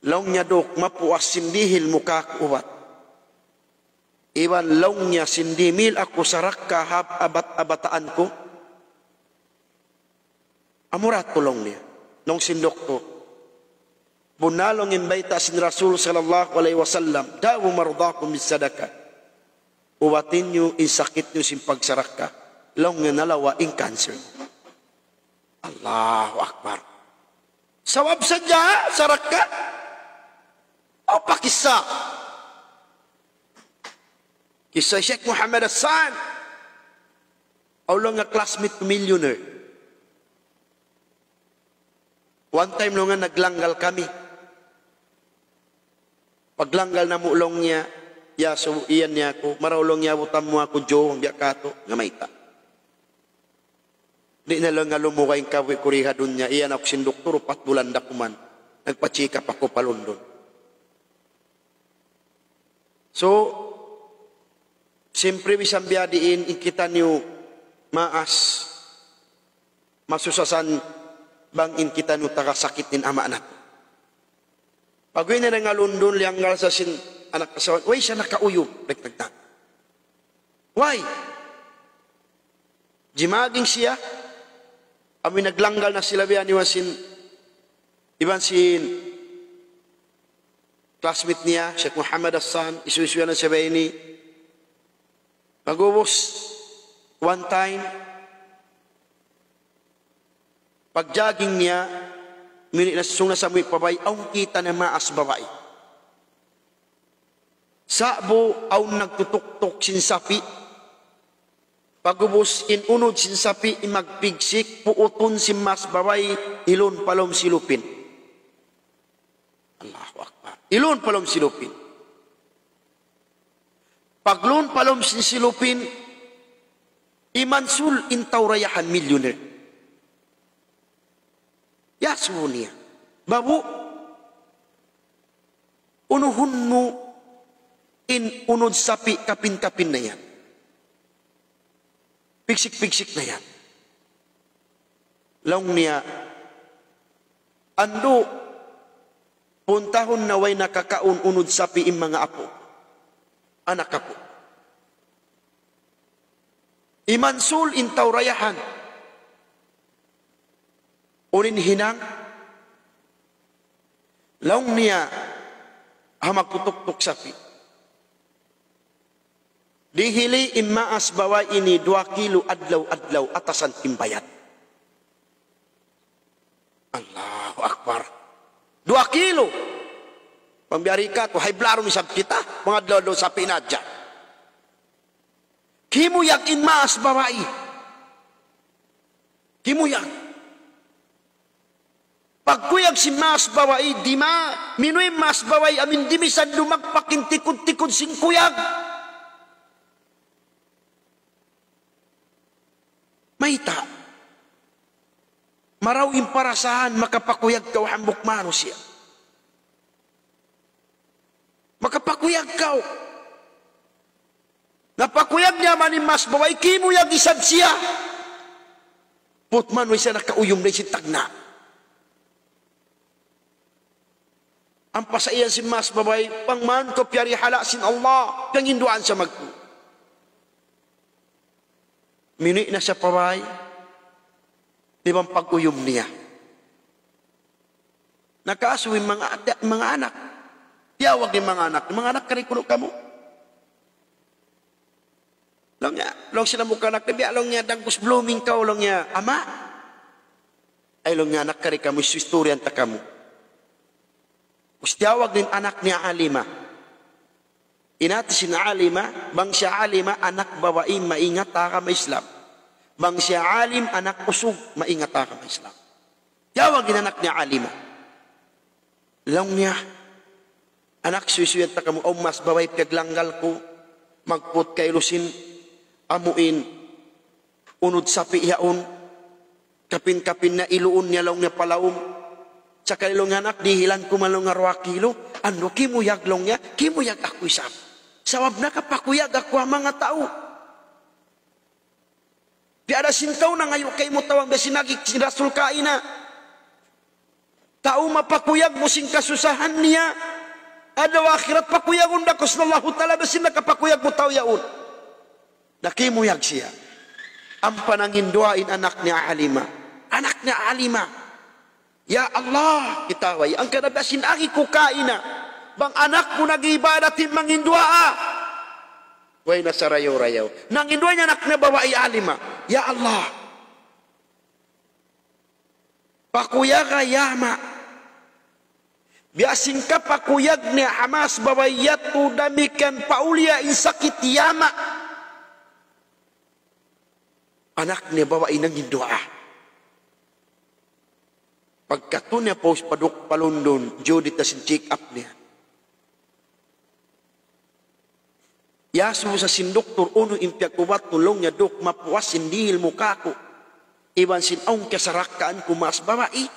Laung niya, "Duk, mapuas sin dihil mu kāku' ubat. Iban," laung niya, "sin dimihil aku sarakka ha abat-, ha bataan ku, amura tuud," laung niya. Laung sin doktor, "Bunnal," laung, "in bayta' sin Rasul sallallahu alayhi wasallam, 'Dawu mardakum bis-sadaqah.' Ubati niyu in sakit niyu sin pagsarakka." Laung niya, "Nalawa' in cancer." Allahu Akbar. Sabab sadja sarakka. Aw pa kissa. Kissa Sheikh Muhammad Hassan. Awn laung niya classmate ku millionaire. One time laung niya naglanggal kami. Paglanggal namu' laung niya, iyasubu, iyan niya aku, "Marayaw," laung niya, "abutan mu aku, Joe, bang biya' katu'." Nga mayta'? Di' na laung niya lumugay in kabuhi' ku di ha dunya, iyan aku sin doktor, upat bulan da kuman. Nagpa-check up aku pa London. So, siyempre, bisan biya' diin in kitaniyu maas, masusasan bang in kitaniyu taga-sakit in ama' natu'. Pag-uwi' niya dayn ha London, liyanggal sa sin anak asawa, way siya nakauyum, nagtagna'. Way? Jimaging siya, amu in naglanggal na sila biya' ni iban sin, iban sin classmate niya, Sheikh Muhammad Hassan, isu-isu yan siya biya' ini. Pag'ubus, one time, pag-jogging niya, mini na sung na sa amuin pa bay, awn kita' niya maas babai. Sa'bu awn nagtutuktuk sin sapi'. Pag'ubus in unud sin sapi' in magpigsik, puutun sin maas babai, ilun pa lawm silupin. Allahu Akbar. Ilun pa lawm silupin. Paglun pa lawm sin silupin, imansul in tau dayahan, millionaire. Iyasubu niya, "Babu', unuhun mu in unud sapi' kapin-kapin na yan. Pigsik-pigsik na yan." Laung niya, "Andu', puntahun na way nakakaun unud sapi' in manga apu', anak apu'." Imansul in tau dayahan. Unu in hinang? Laung niya ha magtutuktuk sapi', "Dihili in maas babai ini duwa kilo adlaw-adlaw atasan timbayan." Allahu Akbar. Duwa kilo. Pambiarika tu, hay blarun isab kita, manga adlaw-adlaw sapi' na hadja. Kimuyag in maas babai. Kimuyag. Pagkuyag sin maas babai, dima, minu in maas babai, amin di' misan dumagpak in tikud-tikud sin kuyag. Mayta'? Marayaw in parasahan, makapakuyag kaw hambuuk manusiya'. Makapakuyag kaw. Napakuyag niya man in maas babai, kimuyag isab siya. Put man, way siya nakauyum dayn sin tagna'. Ampa sa iyan sin maas babai, bang man kaw piyarihala' sin Allah, piyanginduwaan siya magtu. Miyuwi' na siya pa bay, di' ba pag-uyum niya. Nakaasubu in manga, manga anak. Tiyawag in manga anak. Manga anak, kari kunu' kamu. Laung niya, laung sin hambuuk anak niya, biya' laung niya, dagbus blooming kaw, laung niya, ama'. Ay, laung niya, anak, kari kamu, istoryahan ta kamu. Ubus tiyawag in anak niya Alima. In hati sin Alima, bang siya Alima, anak babai maingat ha agama Islam. Bang siya alim, anak usug, maingat ha agama Islam. Tiyawag in anak niya Alima. Laung niya, anak, suysuyan ta kamu, awn maas babai piyaglanggal ku, magput kailu sin, amu in, unud sapi' yaun, kapin-kapin na iluun niya laung niya pa lawm. Sakali laung niya, anak, dihilan ku man laung niya duwa kilo, andu' kimuyag laung niya, kimuyag aku isab. Sabab nakapakuyag aku ha manga tau. Biya' da sin tau nangayu' kaymu tawang biya' sin agi sin Rasul kaina. Tau mapakuyag mu sin kasusahan niya. Adlaw akhirat pakuyagun da kaw sin Allahu Ta'ala biya' sin nakapakuyag mu tau yaun. Nakimuyag siya. Ampa nanginduwaa in anak niya Alima. Anak niya Alima. Ya Allah, kita' way, hangkan na biya' sin agi ku kaina. Bang anak ku nag-iibadat in manginduwaa. Way na sarayaw-rayaw. Nanginduwaa in anak niya babai Alima. Ya Allah. Pakuyaga hi ama'. Biya' sin kapakuyag niya ha maas babai yadtu damikkiyan pa uliya in sakit hi ama'. Anak niya babai nanginduwaa. Pagkadtu niya paus pa duk-, pa London, due date sin check-up niya. Iyasubu sa sin doktor, unu in piyag-ubat mu, laung niya, Dok, mapuas in dihil mu kāku'. Iban sin awn kiyasarakkaan ku maas babai.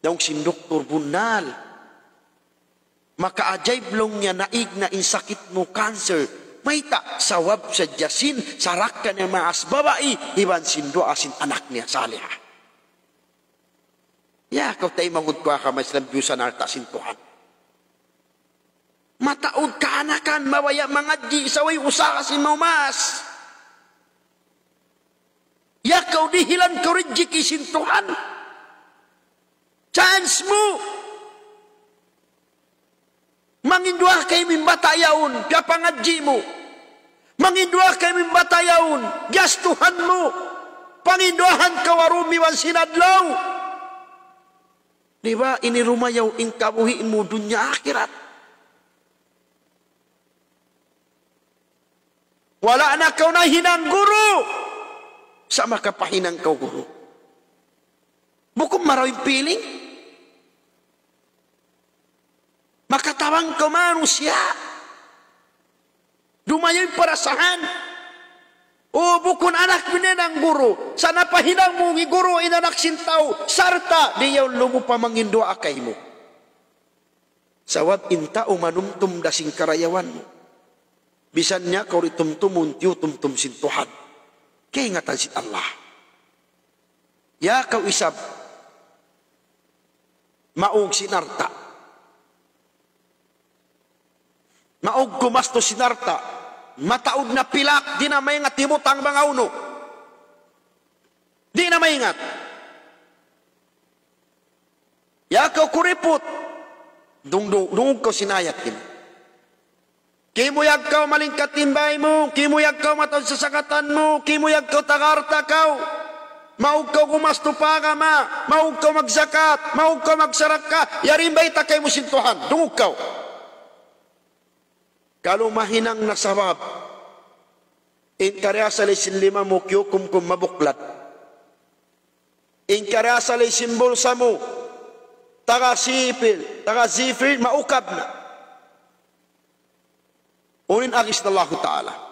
Laung sin doktor, bunnal. Makaajaib laung niya naig na in sakit mu cancer. Mayta'? Sabab sadja sin sarakka niya maas babai, iban sin duwaa sin anak niya saliha. Ya, kaw taymanghud ku ha agama Islam, biyusan alta' sin Tuhan. Mataud kaanakan, mabaya' mangadji', sa' way usaha sin maumas. Ya kaw dihilan kaw rijiki sin Tuhan. Chance mu. Manginduwaa kaymu in bata' yaun, piyapangadji' mu. Manginduwaa kaymu in bata' yaun, gastuhan mu. Panginduwaahan kaw ha dum iban sin adlaw. Di ba, ini dumayaw in kabuhi' mu dunya akhirat. Wala' na kaw nahinang guru. Sa' makapahinang kaw guru. Bukun marayaw in piling. Makatabang kaw manusiya'. Dumayaw in parasahan. O, bukun anak mu in hinang guru. Sa' napahinang mu in guru in anak sin tau. Sarta' di' yaun lumupa manginduwaa kaymu. Sabab in tau manumtum da sin karayawan mu. Bisan niya kaw di' tumtumun, tiyutumtum sin Tuhan. Kaingatan sin Allah. Ya kaw isab, maug sin alta'. Maug gumastus sin alta'. Mataud na pilak, di' na maingat hibutang bang hawnu. Di' na maingat. Ya kaw kuriput. Dung, dung, dungug kaw sin ayat ini. Kimuyag kaw malingkat in bāy mu, kimuyag kaw mataud sasakatan mu, kimuyag kaw taga alta' kaw. Maug kaw gumastu pa agama, maug kaw magzakat, maug kaw magsarakka, yari in bayta' kaymu sin Tuhan, dungug kaw. Kalu mahinang na sabab, in kariasali sin lima mu kiyukumkum mabuklad. In kariasali sin bulsa mu, taga sipil, taga zifil, maukab na. Unu in agi sin Allahu Ta'ala.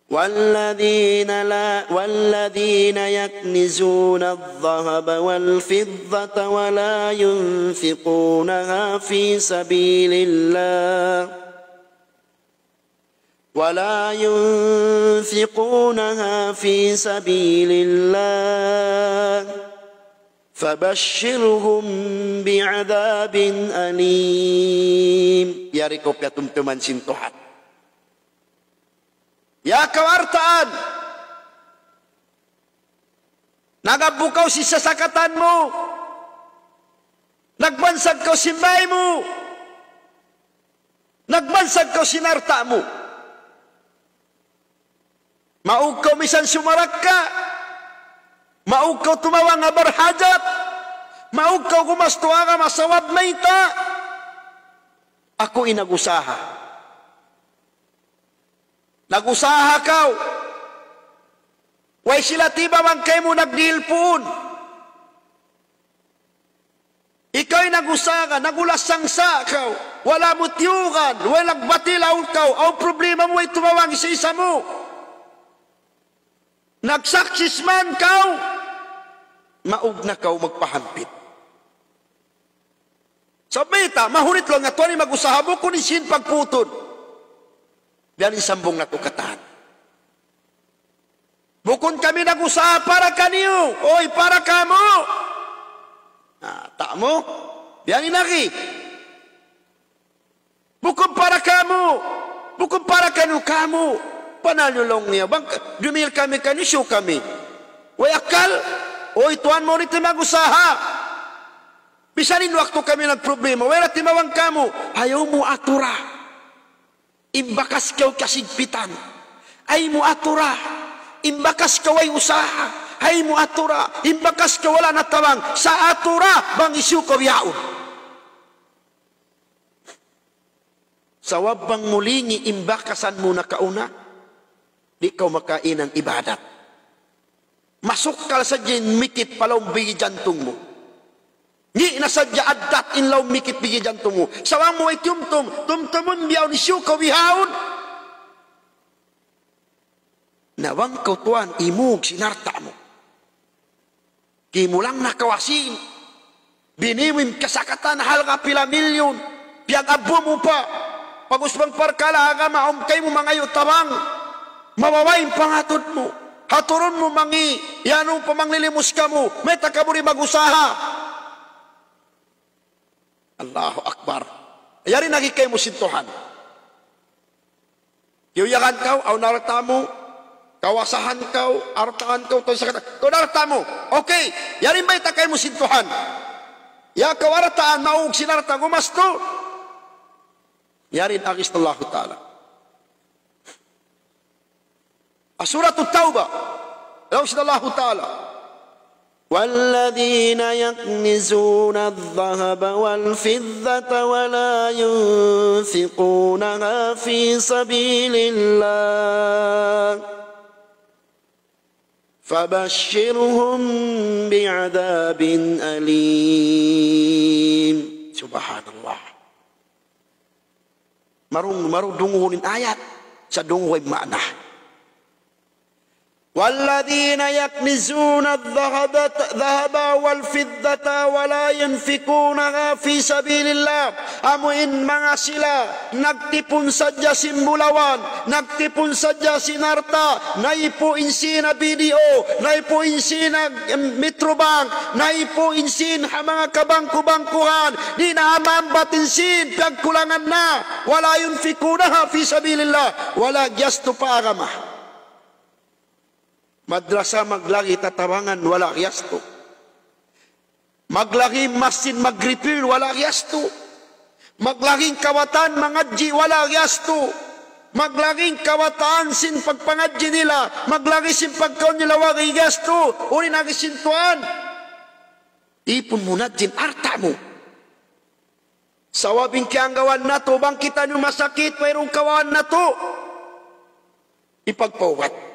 والذين لا، والذين يكنزون الذهب والفضة ولا ينفقونها في سبيل الله، ولا ينفقونها في سبيل الله، فبشرهم بعذاب أليم. Yari kaw piyatumtuman sin Tuhan. Ya kaw altaan. Nagabbu kaw sin sasakatan mu. Nagbansag kaw sin bāy mu. Nagbansag kaw sin alta' mu. Maug kaw misan sumarakka. Maug kaw tumabang ha barhajat. Maug kaw gumastu ha agama sabab mayta'. Aku in nag-usaha. Nag-usaha kaw. Way sila timabang kaymu, nagdihil puun. Ikaw in nag-usaha, nag-ulas sangsa' kaw. Wala' mu tiyugan, way nagbatil, awn kaw, awn problema mu, way tumabang isa-isa mu. Nag-success man kaw, maug na kaw magpahampit. Sabab mayta', mahunit laung niya, tuwan in mag-usaha, bukun in sin pagputun. Biya' ini in sambung natu' katan. Bukun kami nag-usaha para kaniyu, uy, para kamu. Ah, ta' mu, biya' ini lagi'. Bukun para kamu, bukun para kaniyu, kamu. Panal niyu laung niya, bang dumihil kami kaniyu, hisiyu kami? Way akkal? Uy, tuwan mu ini in mag-usaha. Bisan in waktu kami nagproblema, way ra timabang kamu. Ayaw mu atura. In bakas kaw kasigpitan, ayaw mu atura. In bakas kaw way usaha, ayaw mu atura. In bakas kaw wala' natabang, sa' atura bang hisiyu kaw bihaun. Sabab bang mu lingi' in bakasan mu nakauna, di' kaw makahinang ibadat. Masukkal sadja in mikit pa lawm bigi jantung mu. Ngi' na sadja addat in lawm mikit bigi jantung mu. Sa' bang mu way tiyumtum, tumtumun bihaun, hisiyu kaw bihaun. Na bang kaw tuwan imug sin alta' mu. Kimulang na kaw asin. Bini mu in kasakatan halga' pila milyun, piyag-abbu mu pa. Pag'ubus bang parkala' agama, awn kaymu mangayu' tabang. Mababa' in pangatud mu. Haturun mu mangi', yan pa manglilimus kamu. Mayta' kamu di' mag-usaha? Allahu Akbar. Yari nagi kaymu sin Tuhan. Kiyuyagan kaw, awn alta' mu, kawasahan kaw, alta' kaw, taw sa kata, awn alta' mu. Okay, yari bayta' kaymu sin Tuhan. Ya kaw alta', maug sin alta', gumastu. Yari in agi sin Allahu Ta'ala. Surat At-Tawbah. Laung sin Allahu Ta'ala. والذين يكنزون الذهب والفضة ولا ينفقونها في سبيل الله فبشرهم بعذاب أليم. Subhanallah. Marung, marung dunguhun in ayat, sa' dunguhun in maana. والذين يكنزون الذهب، الذهب والفضة ولا ينفقونها في سبيل الله. Amu in manga sila nagtipun sadja sin bulawan, nagtipun sadja sin alta', naipu in sin ha B D O, naipu in sin ha, em, Metrobank, naipu in sin ha manga kabangku-bangkuhan, di' na maambat in sin piyagkulangan na. ولا ينفقونها في سبيل الله. Wala' giyastu pa agama. Madrasa maglagi' tatabangan, wala' giyastu. Maglagi' masjid mag-repair, wala' giyastu. Maglagi' kawatan mangadji', wala' giyastu. Maglagi' kawatan sin pagpangadji' nila, maglagi' sin pagkaun nila, wala' giyastu. Uli nagi sin Tuhan. Ipun mu na in alta' mu. Sabab in kiyanggawan natu', bang kitaniyu masakit, wayruun kawaun natu'. Ipagpaubat.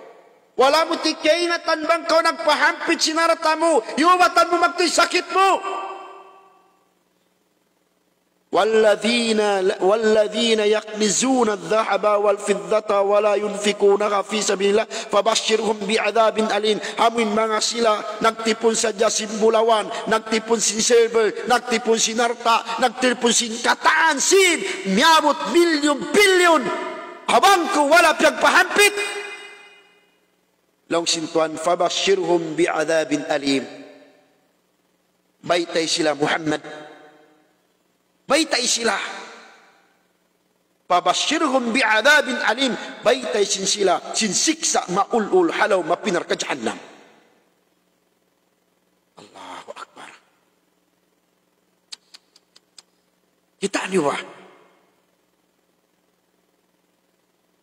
Wala' mu tikaingatan bang kaw nagpahampit sin alta' mu, iyubatan mu magtuy sakit mu. والذين، والذين يكنزون الذهب والفضة ولا ينفقونها في سبيل الله فبشرهم بعذاب أليم. Amu in manga sila nagtipun sadja sin bulawan, nagtipun sin silver, nagtipun sin alta', nagtipun sin katan sin miyabut milyun-bilyun. Ha bangku wala' piyagpahampit. Laung sin Tuhan, فبشرهم بعذاب أليم. Baytai sila, Muhammad. Baytai sila. فبشرهم بعذاب أليم. Baytai sin sila sin siksa' maulul ha lawm api narka' jahannam. Allahu Akbar. Kita' niyu ba?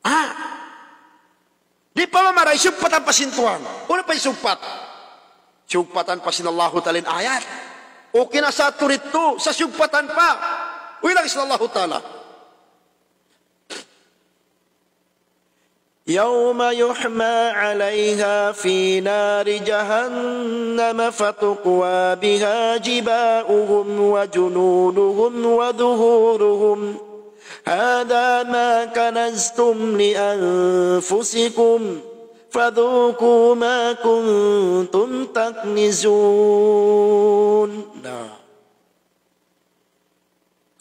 Ah. Di' pa mamaray, sugpatan pa sin Tuhan. Unu pa in sugpat? Sugpatan pa sin Allahu Ta'ala in ayat. Okay na sa' tuud yadtu, sa' sugpatan pa. Uy, lagi sin Allahu Ta'ala. يوم يحمى عليها في نار جهنم فتكوى بها جباههم وجنوبهم وظهورهم. هذا ما كنزتم لأنفسكم فذوقوا ما كنتم تكنزون. Na.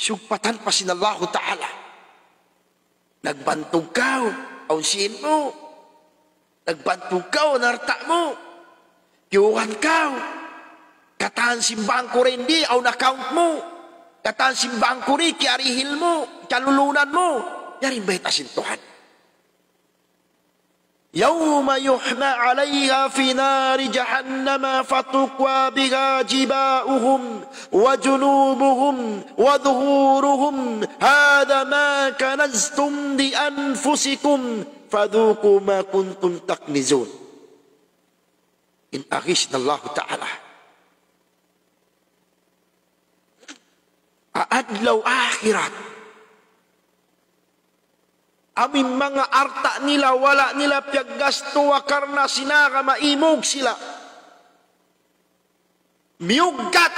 Sugpatan pa sin Allahu Ta'ala. Nagbantug kaw, awn sīn mu. Nagbantug kaw, awn alta' mu. Kiyuhan kaw. Katan sin bangku di', awn account mu. Katan sin bangku di', kiyarihil mu, kalulunan mu. Yari in bayta' sin Tuhan. يوم يحمى عليها في نار جهنم فتكوى بها جباههم وجنوبهم وظهورهم هذا ما كنزتم لأنفسكم فذوقوا ما كنتم تكنزون. In agi sin Allahu Ta'ala. Ha adlaw akhirat. Amu in manga alta' nila, wala' nila piyaggastuwa karna' sin agama, imug sila. Miyuggat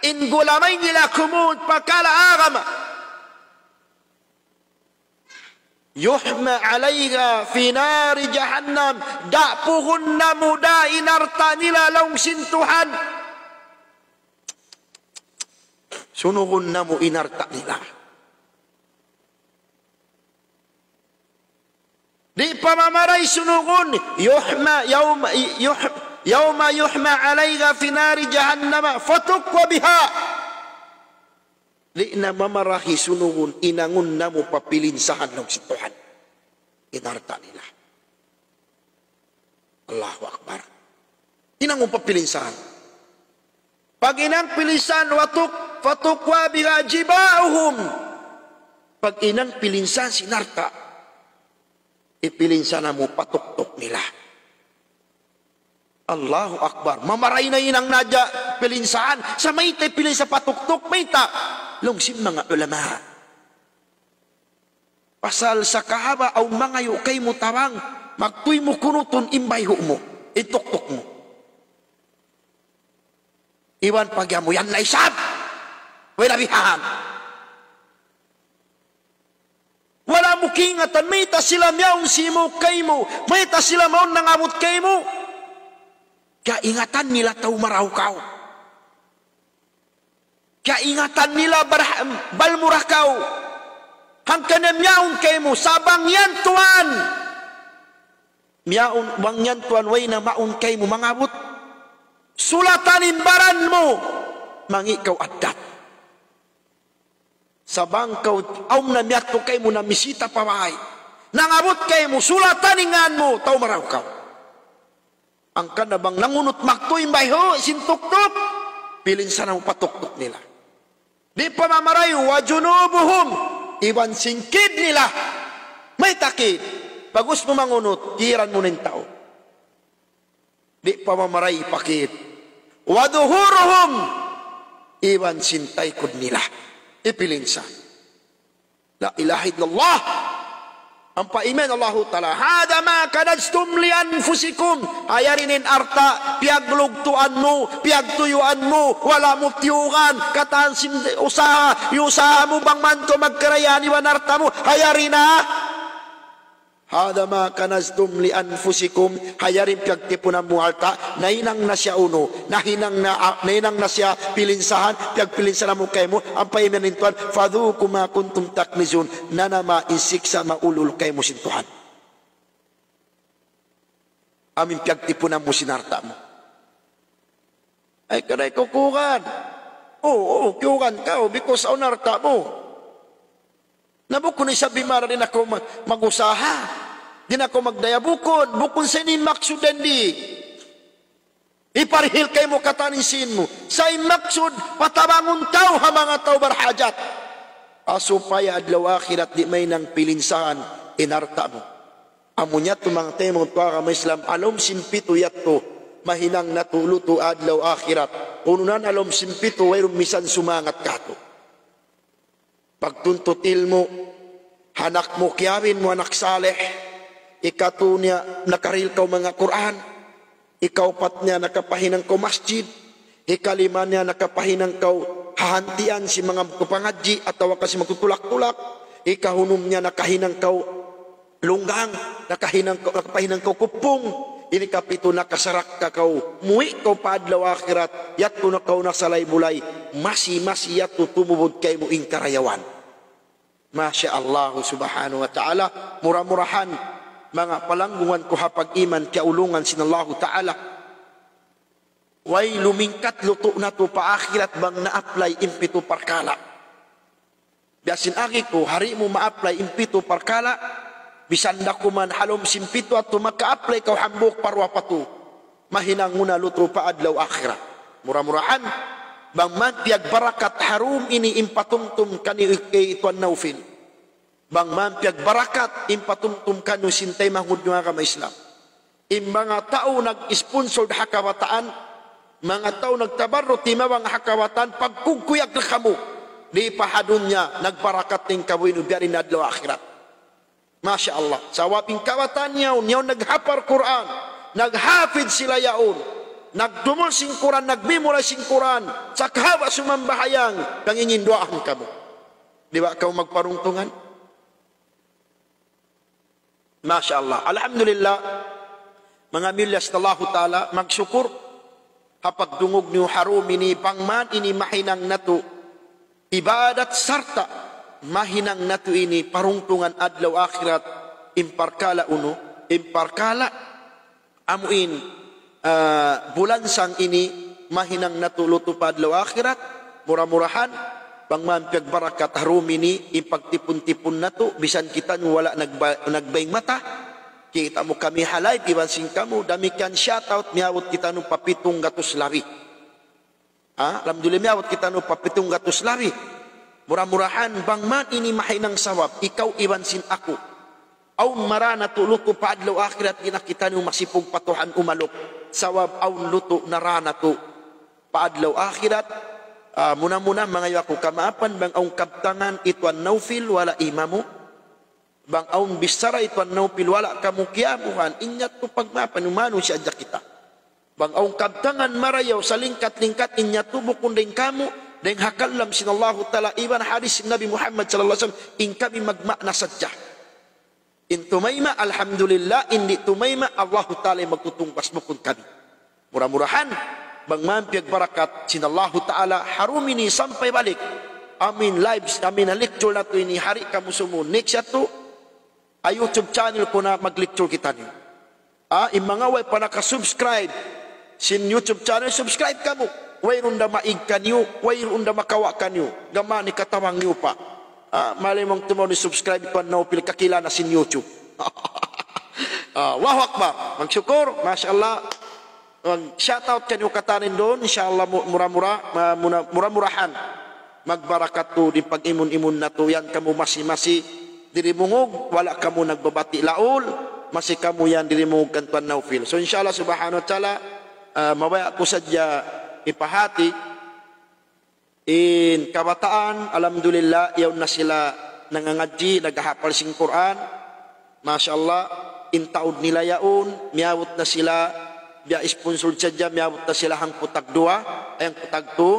in gulamay nila kumud pa kala agama. يحمى عليها في نار جهنم. Dapuhun namu' da in alta' nila laung sin Tuhan. Sunugun namu' in alta' nila. Di' pa mamaray sunugun, يحمى يوم، يح-، يوم يحمى عليها في نار جهنم فتكوى بها. Di' na mamarahi sunugun, hinangun namu' pa pilinsahan laung sin Tuhan. In alta' nila. Allahu Akbar. Hinangun pa pilinsahan. Pag hinang pilinsahan, watuk-, فتكوى بها جباههم. Pag hinang pilinsahan sin alta', ipilinsahan namu' pa tuktuk nila. Allahu Akbar. Mamaray na hinang na hadja pilinsahan. Sa' mayta' pilinsahan pa tuktuk, mayta'? Laung sin manga ulama. Pasal sa kahaba' awn mangayu' kaymu tabang, magtuy mu kunutun in bayhu' mu, in tuktuk mu. Iban pagyamu yan na isab. Way na bihahan. Wala' mu kaingatan, mayta' sila miyawn simūg kaymu, mayta' sila mawn nangabut kaymu. Kaingatan nila tau marayaw kaw. Kaingatan nila bar-, balmura kaw. Hangkan na miyawn kaymu, sa' bang yan tuwan. Miyawn, bang yan tuwan, way na mawn kaymu mangabut. Sulatan in baran mu, mangi' kaw addat. Sa' bang kaw, awn na miyadtu kaymu namisita pa bāy. Nangabut kaymu, sulatan in ngan mu, tau marayaw kaw. Hangkan na bang nangunut magtuy in bayhu' sin tuktuk, pilinsahan mu pa tuktuk nila. Di' pa mamaray, وجنوبهم, iban sin kid nila. Mayta' kid? Pag'ubus mu mangunut, kiran mu na in tau. Di' pa mamaray pa kid. وظهورهم, iban sin taykud nila. Ipilinsahan. La ilaha illallah. Ampa imiyan Allahu Ta'ala, هذا ما كنزتم لأنفسكم. Haya ini in alta', piyaglugtuan mu, piyagtuyuan mu, wala' mu tiyugan, katan sin usaha, iyusaha mu bang man kaw magkarayaan iban alta' mu. Haya ini na. هذا ما كنزتم لأنفسكم. Haya ini in piyagtipunan mu alta', nahinang na siya unu, nahinang na, ah, nahinang na siya pilinsahan, piyagpilinsahan mu kaymu, ampa imiyan in Tuhan, فذوقوا ما كنتم تكنزون. Nanama in siksa' maulul kaymu sin Tuhan. Amu in piyagtipunan mu sin alta' mu. Ay, kaday ku kugan. Oo, oo, kugan kaw, because awn alta' mu. Na bukun isab bimara di' na kaw mag-, mag-usaha. Di' na kaw magdaya bukun. Bukun sa ini in maksud dindi. Iparihil kaymu katan in sīn mu. Sa' in maksud, patabangun kaw ha manga tau barhajat. Ha supaya adlaw akhirat di' mahinang pilinsahan in alta' mu. Amuna yadtu manga taymanghud ku ha agama Islam, ha lawm sin pitu yadtu, mahinang natu' lutu' adlaw akhirat. Unu na in ha lawm sin pitu, wayruun misan sumangat kātu'. Pagtuntut ilmu', ha anak mu, kiyawin mu anak salih, ikatu niya nakarihil kaw manga Qur'an, ikaupat niya nakapahinang kaw masjid, ikalima niya nakapahinang kaw hahantian sin manga magpapangadji' atawa ka sin magtutulak-tulak, ikahunum niya nakahinang kaw lunggang, nakahinang kaw, nakapahinang kaw kupung, ini kapitu nakasarakka kaw, muwi' kaw pa adlaw akhirat, yadtu na kaw nasalay-bulay, masi-masi yadtu tumubud kaymu in karayawan. Masha Allah subhanahu wa ta'ala, mura-murahan, manga palanggungan ku ha pag-iman, kiyaulungan sin Allahu ta'ala. Way lumingkat lutu' natu' pa akhirat bang na-apply in pitu parkala'. Biya' sin agi ku, ha di' mu ma-apply in pitu parkala', misan da kuman ha lawm sin pitu yadtu maka-apply kaw hambuuk pa duwa pa tū. Mahinang mu na lutu' pa adlaw akhirat. Mura-murahan, bang man piyagbarakat ha dum ini in patumtum kaniyu kay Tuan Naufil. Bang man piyagbarakat in patumtum kaniyu sin taymanghud niyu ha agama Islam. In manga tau nag-sponsor ha kabataan, manga tau nagtabarru' timabang ha kabataan, pagkugkuyag na kamu. Di' pa ha dunya nagbarakat in kabuhi' niyu biya' diin ha adlaw akhirat. Masha Allah. Sabab in kabataan yaun, yaun naghapal Qur'an, naghafid sila yaun, nagdumul sin Qur'an, nag-memorize sin Qur'an, sa' kahaba' sumambahayang, panginginduwaahan kamu. Di' ba kamu magparuntungan? Masha Allah. Alhamdulillah. Manga miyulliya sin Allahu Ta'ala, magsukur. Ha pagdungug niyu ha dum ini bang man ini mahinang natu'. ibadat sarta' mahinang natu' ini parungtungan adlaw akhirat, in parkala' unu, in parkala' amu in, ah, bulansang ini mahinang natu' lutu' pa adlaw akhirat, mura-murahan, bang man piyagbarakat ha dum ini, in pagtipun-tipun natu', bisan kitaniyu wala' nagba-, nagbaying mata, kita' mu kami ha live iban sin kamu, damikkiyan shout out, miyabut kitaniyu pa pitung gatus labi. Ha? Alhamdulillah, miyabut kitaniyu pa pitung gatus labi. Mura-murahan, bang man ini mahinang sabab, ikaw iban sin aku. Awn mara natu' lutu' pa adlaw akhirat, di' na kitaniyu masipug pa Tuhan umaluk. Sabab awn lutu' na ra natu' pa adlaw akhirat. Ah, muna-muna, mangayu' aku kamaapan, bang awn kabtangan hi Tuan Naufil, wala' imamu. Bang awn bichara hi Tuan Naufil wala' kamu kiyabuhan, in yadtu pagmaapan, umanu siya hadja kita. Bang awn kabtangan marayaw salingkat-lingkat, in yadtu bukun dayn kamu, dayn ha kalam sin Allahu Ta'ala, iban hadis sin Nabi Muhammad sallallahu alayhi wasallam, in kami magmaana sadja. In tumayma', alhamdulillah, in di' tumayma', Allahu Ta'ala in magtutungbas, bukun kami. Mura-murahan, bang man piyagbarakat sin Allahu Ta'ala, ha dum ini sampay balik. Amu in live, amu in lecture natu' ini, hari kamu sumu. Next yadtu, ha YouTube channel ku na mag-lecture kitaniyu. Ah, in manga way pa naka-subscribe sin YouTube channel, subscribe kamu. Wayruun da maig kaniyu, wayruun da makawa' kaniyu. Gam mayan katabang niyu pa. Ah, malay mu tumaw ni subscribe Tuan Naufil, kakila' na sin YouTube. Ah, Allahu Akbar. Magsukul, masha Allah. Mag-shout out kaniyu katan duun, insha Allah mu-, mura-mura, ma-, muna-, mura-murahan. Magbarakat tuud in pag-imun-imun natu', yan kamu masi-masi. Diri mungug, wala' kamu nagbabati' laul, masi kamu yan diri mungug kan Tuan Naufil. So, insha Allah subhanahu wa ta'ala, ah, mabaya' ku sadja ipahati, in kabataan, alhamdulillah, yaun na sila nangangadji', naghahapal sin Qur'an. Masha Allah, in taud nila yaun, miyabut na sila, biya' sponsor sadja, miyabut na sila hangpu' tagduwa, ay hangpu' tagtu,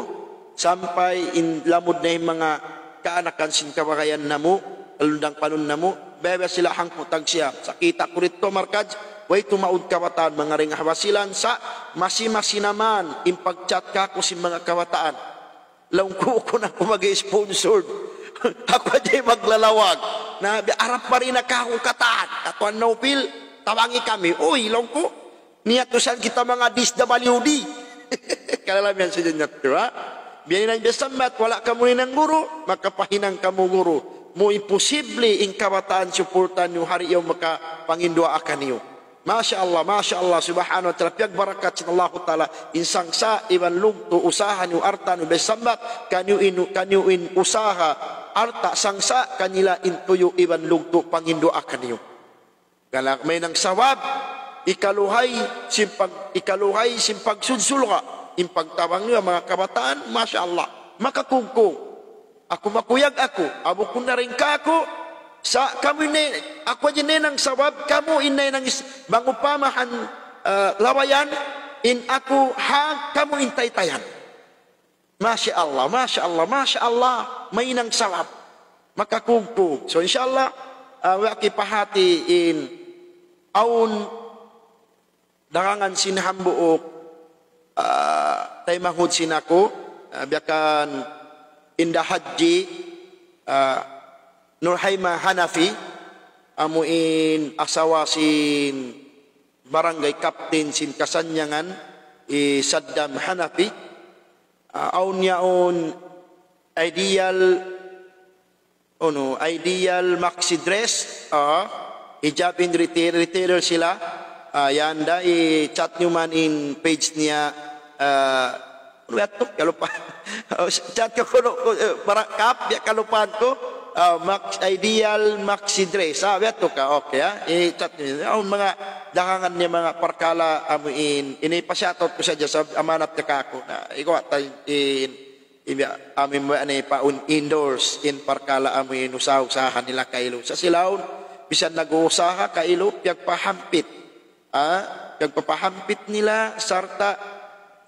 sampay in lamud na in manga kaanakan sin kabagayan namu', alundang panun namu', biya'-biya' sila hangpu' tagsiyam. Sa' kita' ku didtu, markaz, way tumaud kabataan, manga dayn ha Basilan, sa' masi-masi na man, in pag-chat kaku' sin manga kabataan. Laung ku, "Bukun aku mag-sponsor. Aku hadja in maglalawag." Na, "Harap mari na kaku' katan. Katuan Naufil, tabangi kami." "Uy," laung ku, "niyatusan kita manga D S W D." Kalalamihan sadja niya tu, ha? Biya' na in biya' sambat, wala' kamu hinang guru, makapahinang kamu guru. Mu imposible in kabataan suportahan niyu hari yaun makapanginduwaa kaniyu. Masha Allah, masha Allah, subhanahu wa ta'ala, piyagbarakat sin Allahu ta'ala, in sangsa', iban lugtu', usaha niyu, alta' niyu, biya' sambat, kaniyu in, kaniyu in usaha, alta', sangsa', kanila in tuyu', iban lugtu', panginduwaa kaniyu. Gana' mahinang sabab, ikaluhay, sin pag-, ikaluhay, sin pagsud surga', in pagtabang niyu, manga kabataan, masha Allah, makakugkug. Aku makuyag aku, amu bukun na dayn kaku', sa' kamu ini, aku hadja in nahinang sabab, kamu in nahinang is-, bang upama han, ah, lawayan, in aku ha, kamu in taytayan. Masha Allah, masha Allah, masha Allah, mahinang sabab. Makakugkug. So, insha Allah, ah, wa' kipahati in awn dagangan sin hambuuk, ah, taymanghud sin aku, ah, biya' kan Inda Hadji, ah, Nurhaima Hanafi, amu in asawa sin barangay captain sin Kasanyangan, hi Saddam Hanafi, ah, awn yaun Ideal, unu, Ideal Maxi Dress, ah, hijab in retail, retailer sila. Ah, yan da, i-chat niyu man in page niya, ah, unu yadtu? Kalupa. Chat ka kunu', eh, para kap, ya kalupahan ku. Ah, Max, Ideal Maxi Dress. Ah, yadtu ka, okay, ah. I-chat niyu. Awn manga dagangan niya manga parkala' amu in. Ini pa-shoutout ku sadja sa' amanat niya kaku'. Na, ikaw, ta-, in, Ibi-, amu in biya' na pa-un-, endorse in parkala' amu in usaha-usaha nila kailu. Sa' sila yaun, bisan nag-uusaha kailu, piyagpahampit. Ah, piyagpapahampit nila, sarta'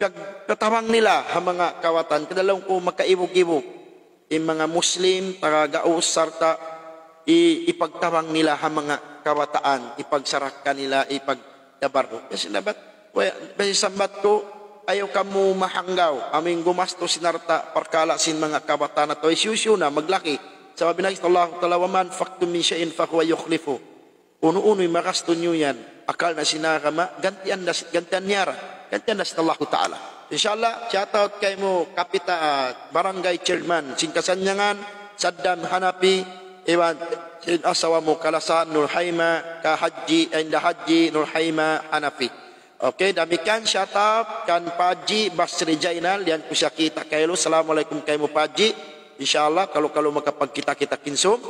piyagpatabang nila ha manga kawatan. Kadalaw ku makaibug-ibug. In manga Muslim, taga Gaus, sarta' i-, ipagtabang nila ha manga kawataan, ipagsarakka nila, ipagtabarruk. Kasi nabat, waya, kasi sambat ku, Ayaw kamu mahanggaw, amu in gumastus sin alta' parkala' sin manga kabataan natu', hisiyu-siyu na, maglaki. Sabab in agi sin Allah Ta'ala, وما أنفقتم من شيء فهو يخلفه. Unu-unu in magastus niyu yan, akal na sin agama, gantian da, gantian niya ra, gantian da sin Allah Ta'ala. Insha Allah, shout out kaymu, Kapita, ah, Barangay Chairman, sin Kasannyangan, Saddam Hanafi, iban sin asawa mu kalasahan Nurhaima, ka Haji, inda Haji Nurhaima Hanafi. Okay, damikkiyan shout out kan Paji Basri Jainal, yan ku siya kita' kailu. Assalamualaikum kaymu Paji. Insha Allah, kalu-kalu makapagkita'-kita' kinsum.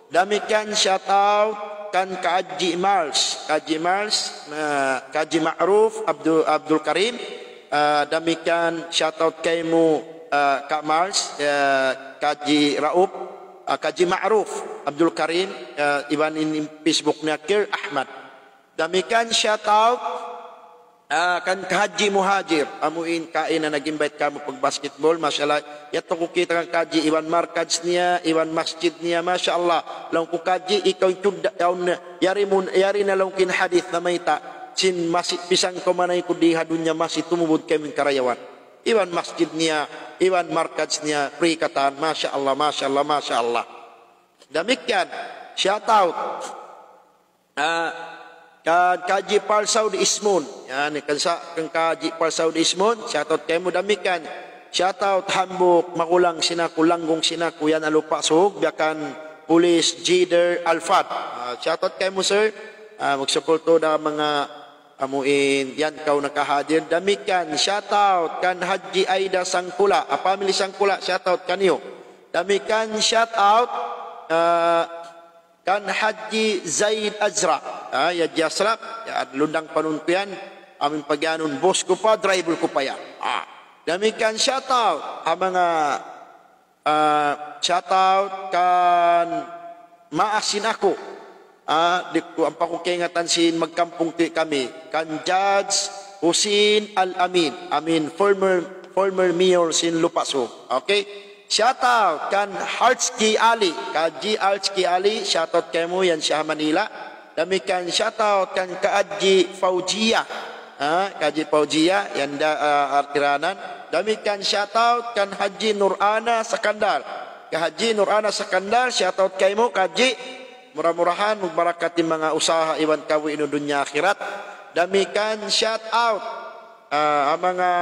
Damikkiyan shout out kan Kaji Mars, Kaji Mars, ah, Kaji Ma'ruf Abdul, Abdul Karim. Ah, damikkiyan shout out kaymu, ah, Ka Mars, ah, Kaji Raup, ah, Kaji Ma'ruf Abdul Karim, ah, iban in, in Facebook niya Kir Ahmad. Damikkiyan shout out, ah, kan Kaji Muhajir, amu in kaina nag-invite kamu pag-basketball, masha Allah. Yadtu ku kita' kan Kaji, iban markaz niya, iban masjid niya, masha Allah. Laung ku, Kaji, ikaw in tudda, yaun, yari mu, yari na laung ku in hadith namayta', sin masi pisang kaw manay ku di ha dunya masi tumubud kaymu in karayawan. Iban masjid niya, iban markaz niya, free katan, masha Allah, masha Allah, masha Allah. Damikkiyan, shout out. Ah, kan Kaji Parsaud Ismun. Yan, kan sa, kan Kaji Parsaud Ismun, shout out kaymu. Damikkiyan, shout out hambuuk magulang sin aku, langgung sin aku, yan ha Lupa' Sug, biya' kan Police Jider Alfad. Ah, shout out kaymu, sir. Ah, magsukul tuud ha manga amu in, yan kaw nakahadir. Damikkiyan, shout out kan Haji Aida Sangkula, ah, family Sangkula, shout out kaniyu. Damikkiyan, shout out, ah, kan Haji Zaid Azra. Ah, ya Haji Asraf, ya, lundang panun ku yan. Amu in pagiyanun, boss ku pa, driver ku pa yan. Ah, damikkiyan shout out ha manga, ah, shout out kan maas sin aku. Ah, di' ku, ampa ku kaingatan sin magkampung ti kami. Kan Judge Hussein Al-Amin. Amin, former, former mayor sin Lupa' Sug. Okay? Shout out kan Archki Ali. Kaji Archki Ali, shout out kaymu, yan siya ha Manila. Damikkiyan shout out kan Kaji Faujiya. Ha, Kaji Faujiya, yan da, ah, Iranan. Damikkiyan shout out kan Haji Nurana Sakandal. Ka Haji Nurana Sakandal, shout out kaymu, Kaji. Mura-murahan, magbarakat in manga usaha iban kabuhi' niyu dunya akhirat. Damikkiyan shout out, ah, ha manga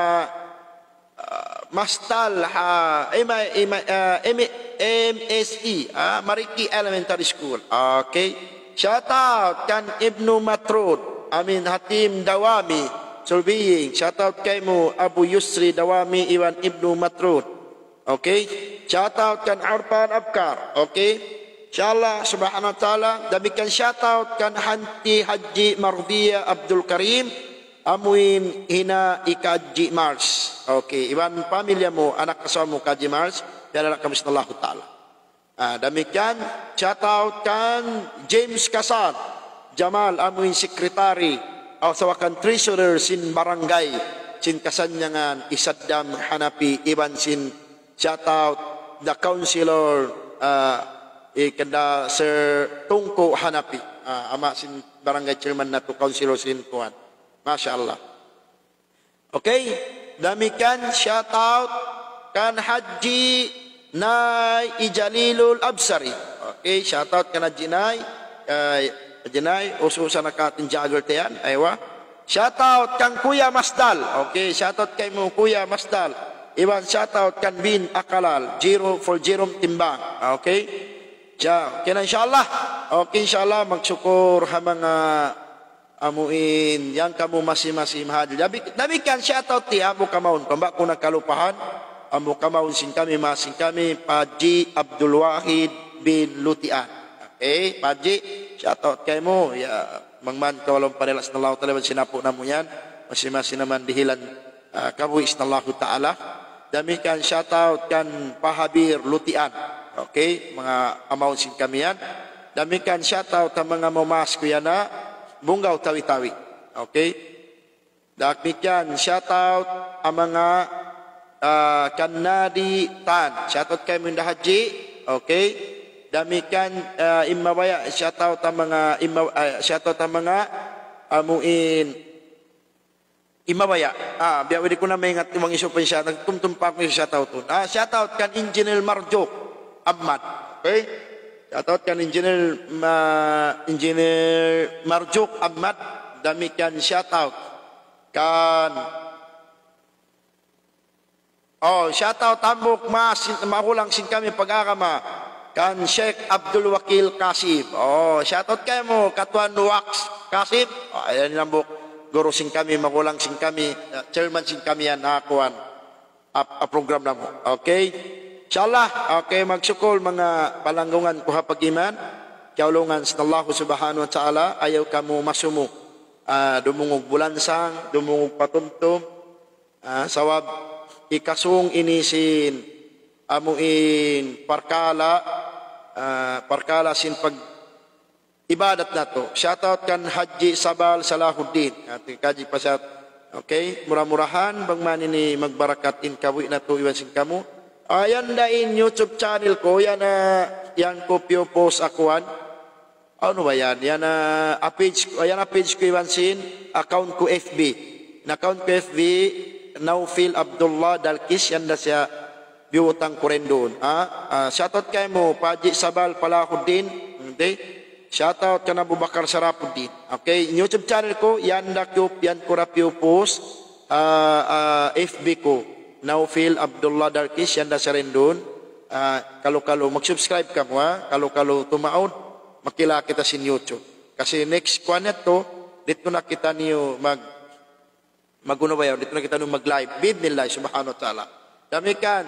ah, mastal ha M I, M I, ah, M-, M S E, ah, Mariki Elementary School. Okay. Shout out kan Ibnu Matrud, amin Hatim Dawami, Sulbiying. Shout out kaymu Abu Yusri Dawami iban Ibnu Matrud. Okay. Shout out kan Arpan Abkar. Okay. Insha Allah subhanahu wa ta'ala, damikkiyan shout out kan Hanti Haji Mardiya Abdul Karim, amuin hina hi Kaji Mars. Okay, iban pamilya mu, anak asawa mu Kaji Mars, piyalala kamu sin Allahu Ta'ala. Ah, damikkiyan, shout out kan James Kasal, Jamal, amuin secretary, asawa kan treasurer sin barangay, sin Kasannyangan, hi Saddam Hanapi, iban sin shout out the councilor, ah, hi kanda Sir Tungku Hanapi, ah, ama' sin barangay chairman natu', councilor sin kuwan. Masha Allah. Okay, damikkiyan shout out kan Haji Nay Ijalilul Absari. Okay, shout out kan Haji Nay. Ay, Haji Nay, usu-usa na katin jagger tiyan. Aywa. Shout out kan Kuya Masdal. Okay, shout out kaymu Kuya Masdal. Iban shout out kan Bin Akalal, Zero for Jerome Timbang. Okay. Siya, okay na, insha Allah. Okay, insha Allah, magsukur ha manga amuin, yan kamu masi-masi mahadil. Damik-, damikkiyan shout out ti Abu Kamaun. Pamba ku nakalupahan, Abu Kamaun sin kami, ma sin kami, Paji Abdul Wahid bin Lutian. Okay, Paji, shout out kaymu. Ya, mangman kawalan panila sin Allahu Ta'ala, iban sin apu' namu' yan. Masi-masi naman dihilan, ah, kabuhi' sin Allahu Ta'ala. Damikkiyan shout out kan Pahabir Lutian. Okay, manga amaun sin kami yan. Damikkiyan shout out ha manga mamas ku yan ha Bunggaw Tawi-Tawi. Okay. Damikkiyan shout out ha manga, ah, kan Nadi Tan. Shout out kaymu inda Haji. Okay. Damikkiyan, ah, imma baya' shout out ha manga, imma, ah, shout out ha manga amuin Imabaya. Ah, biya' di' ku na maingat in manga isupan siya. Nagtumtum pa aku siya shout out. Ah, shout out kan Engineer Marjo Ahmad. Okay? Shout out kan Engineer Ma-, Engineer Marjo Ahmad. Damikkiyan shout out kan, oh, shout out hambuuk ma-, sin-, magulang sin kami pag-agama, kan Sheikh Abdul Wakil Kasim. Oh, shout out kaymu, Katuan Wax Kasim. Oh, yan in hambuuk guru sin kami, magulang sin kami, uh, chairman sin kami yan, ah, kuwan, ap-, ah, program namu'. Okay? Inshallah, okay, magsukul manga palanggungan ku ha pag-iman, kiyaulungan sin Allah Subhanahu wa Ta'ala, ayaw kamu masumu, ah, dumungug bulansang, dumungug patumtum, ah, sabab hikasūng ini sin amu in parkala', ah, parkala' sin pag-ibadat natu'. Shout out kan Haji Sabal Salahuddin. Ati kaji pasat. Okay, mura-murahan bang man ini magbarakat in kabuhi' natu' iban sin kamu. Ah, yan da in YouTube channel ku, yan, ah, yan ku piyu-post akuan. Unu ba yan? Yan, ah, ah, page, yan, ah, page ku iban sin account ku F B. In account ku F B, Naufil Abdullah Dalkis, yan da siya biyutang ku rin duun. Ah, ah, shout out kaymu, Paji Sabal Palahuddin. Okay? Shout out kan Abu Bakar Sarapuddin. Okay, in YouTube channel ku, yan da ku, yan ku da piyu-post, ah, ah, F B ku. Naufil Abdullah Dalkis, yan da siya rin duun. Ah, kalu-kalu, mag-subscribe kamu, ha? Kalu-kalu tumaud, makilala kita sin YouTube. Kasi next kuwan natu', didtu na kitaniyu mag-, mag-unu ba yan? Didtu na kitaniyu mag-live. Bi'idhnillah subhanahu wa ta'ala. Damikkiyan.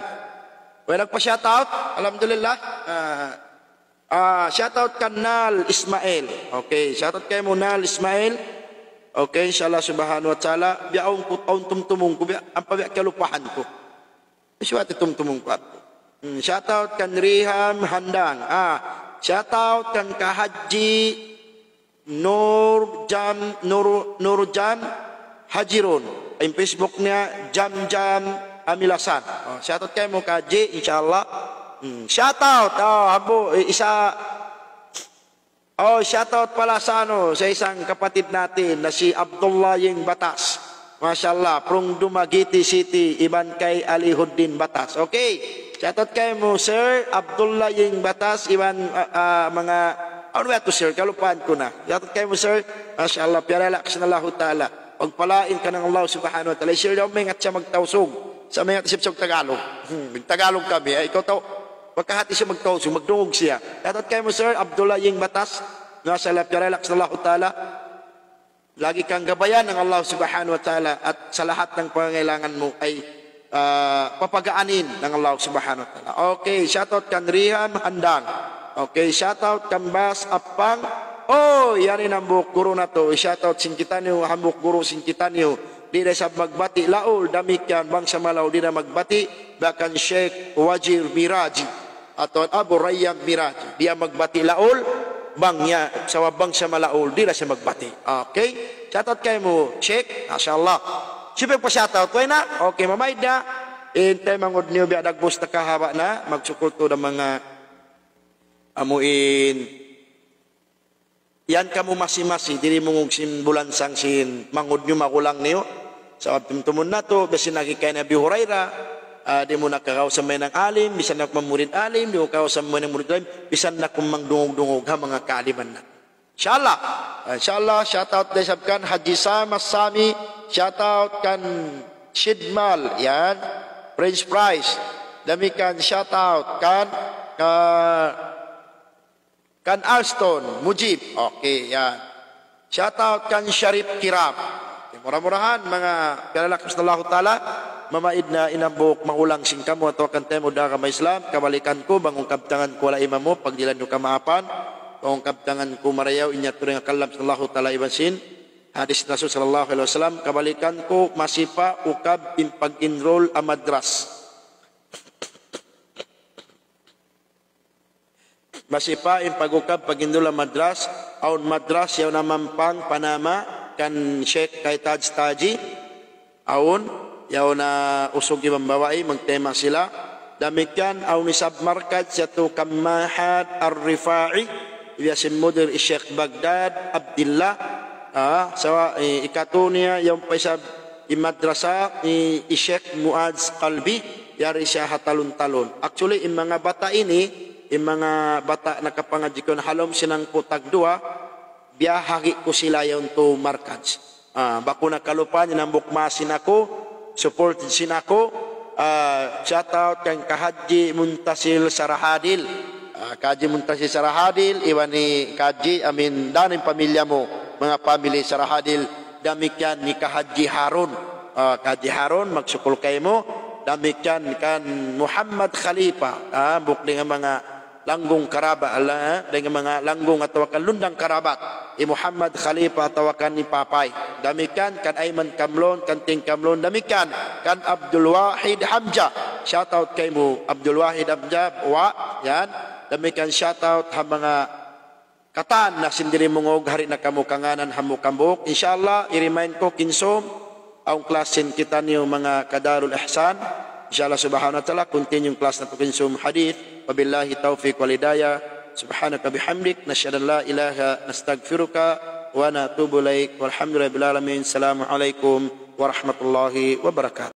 Way nagpa-shout out. Alhamdulillah. Ah, ah, shout out kan Nal Ismail. Okay, shout out kaymu Nal Ismail. Okay, inshallah subhanahu wa ta'ala. Biya' awn ku, awn tumtumun ku, biya', ampa biya' kalupahan ku. Siwati tumtumun ku atu. Hmm, shout out kan Riham Handang. Ah, shout out kan Kahaji Nur Jam, Nur, Nur Jam Hajirun. In Facebook niya, Jam Jam Amilasan. Oh, shout out kaymu Kahaji, inshallah. Hmm, shout out. Oh, habu, isa, oh, shout out pala sa anu, sa isang kapatid natin na si Abdullah Ying Batas. Masha Allah, from Dumaguete City, iban kay Alihuddin Batas. Okay. Shout out kaymu, Sir Abdullah Ying Batas, iban, ah, ah, manga, ano ba ito, sir? Kalupahan ku na. Shout out kaymu, sir. Masha Allah, piyarila' kaw sin Allahu Ta'ala. Pagpalain kaw ng Allah Subhanahu wa Ta'ala. Sir daw, maingat siya magtausug. Sa maingat siya sa Tagalog. Hmm, Tagalog kami. Ay, ikaw tau, pagkahati siya magtausug, magdungug siya. Shout out kaymu, Sir Abdullah Ying Batas. Masha Allah, piyarila' kaw sin Allahu Ta'ala. Lagi kang gabayan ng Allah Subhanahu wa Ta'ala at sa lahat ng pangangailangan mo ay, ah, papagaanin ng Allah Subhanahu wa Ta'ala. Okay, shout out kan Riham Handang. Okay, shout out kan Bas Apang. Oh, yan in hambuuk guru natu'. Shout out sin kitaniyu, hambuuk guru sin kitaniyu. Di' da isab magbati' laul, damikkiyan bang sa malaul di' da magbati'. Bahkan Sheikh Wajir Miraji. Atawa Abu Rayyan Miraji. Di' yan magbati' laul, bang niya, sabab bang sa malaul, di' da siya magbati'. Okay? Shout out kaymu, Sheikh. Masha Allah. Siyempre pa shout out, way na? Okay, mamaid na. In time mangud niyu biya' dagbus na kahaba' na, magsukul tuud in manga amuin yan kamu masi-masi, di' mungug sin bulansang sin mangud niyu, magulang niyu. Sabab tumtumun natu', biya' sin agi kay Abi Hurairah, ah, di' mu na kagausan mayan alim, bisan na kuman murid alim, di' mu kagausan mayan murid alim, bisan na kuman dungug-dungug ha manga kaaliman na. Inshallah. Ah, inshallah, shout out da isab kan Haji Sam As-Sami, shout out kan Shidmal, yan, French fries. Damikkiyan shout out kan, ah, kan Alston Mujib. Okay, yan. Shout out kan Sharif Kiram. Okay, mura-murahan, manga piyarila' kaw sin Allahu Ta'ala, mamaid na in hambuuk magulang sin kamu atawa kan taymanghud ha agama Islam, kabalikan ku, bang in kabtangan ku wala' imamu, pagdihilan niyu kamaapan, bang in kabtangan ku marayaw, in yadtu dayn ha kalam sin Allahu Ta'ala iban sin hadis Rasul sallallahu alayhi wasallam, kabalikan ku, masi pa ukab in pag-enroll ha madras. Masi pa in pag-ukab pag-enroll ha madras, awn madras yaun ha Mampang, Panama, kan Sheikh Kay Taj Taji, awn, yaun ha usug iban babai, magtayma' sila. Damikkiyan, awn isab markaz yadtu kan Ma'had Ar-Rifa'i, biya' sin mudir hi Sheikh Baghdad Abdillah, ah, sa, eh, ikatu niya, yaun pa isab madrasa ni Sheikh Muaz Qalbi, yari siya ha Talon-Talon. Actually, in manga bata' ini, in manga bata' nakapangadji' kunu' ha lawm sin hangpu' tagduwa, biyahagi' ku sila yaun tu markaz. Ah, bang kaw nakalupa niyu, hambuuk maas sin aku, support sin aku. Ah, shout out kan Kahadji Muntasil Sarahadil. Ah, Kahadji Muntasil Sarahadil, iban ni Kahadji, amin, dayn ha pamilya mu, manga family Sarahadil. Damikkiyan ni Kahadji Harun. Ah, Kahadji Harun, magsukul kaymu. Damikkiyan kan Muhammad Khalifa. Ah, hambuuk dayn ha manga langgung karabat, ala, dayn ha manga langgung atawa kan lundang karabat. Hi Muhammad Khalifa atawa kan hi Papay. Damikkiyan kan Ayman Kamlon, kan Ting Kamlon. Damikkiyan kan Abdul Wahid Hamja. Shout out kaymu, Abdul Wahid Hamja, wa, yan. Damikkiyan shout out ha manga katan na sin diri mungug, hari na kamu kanganan hambuuk-hambuuk. Insha Allah, i-remind ku kinsum, awn class sin kitaniyu manga ka Darul Ihsan. Insha Allah subhanahu wa ta'ala, continue class natu' kinsum hadith. وبالله التوفيق والهداية. سبحانك وبحمدك، نشهد أن لا إله، نستغفرك ونتوب إليك. والحمد لله رب العالمين. السلام عليكم ورحمة الله وبركاته.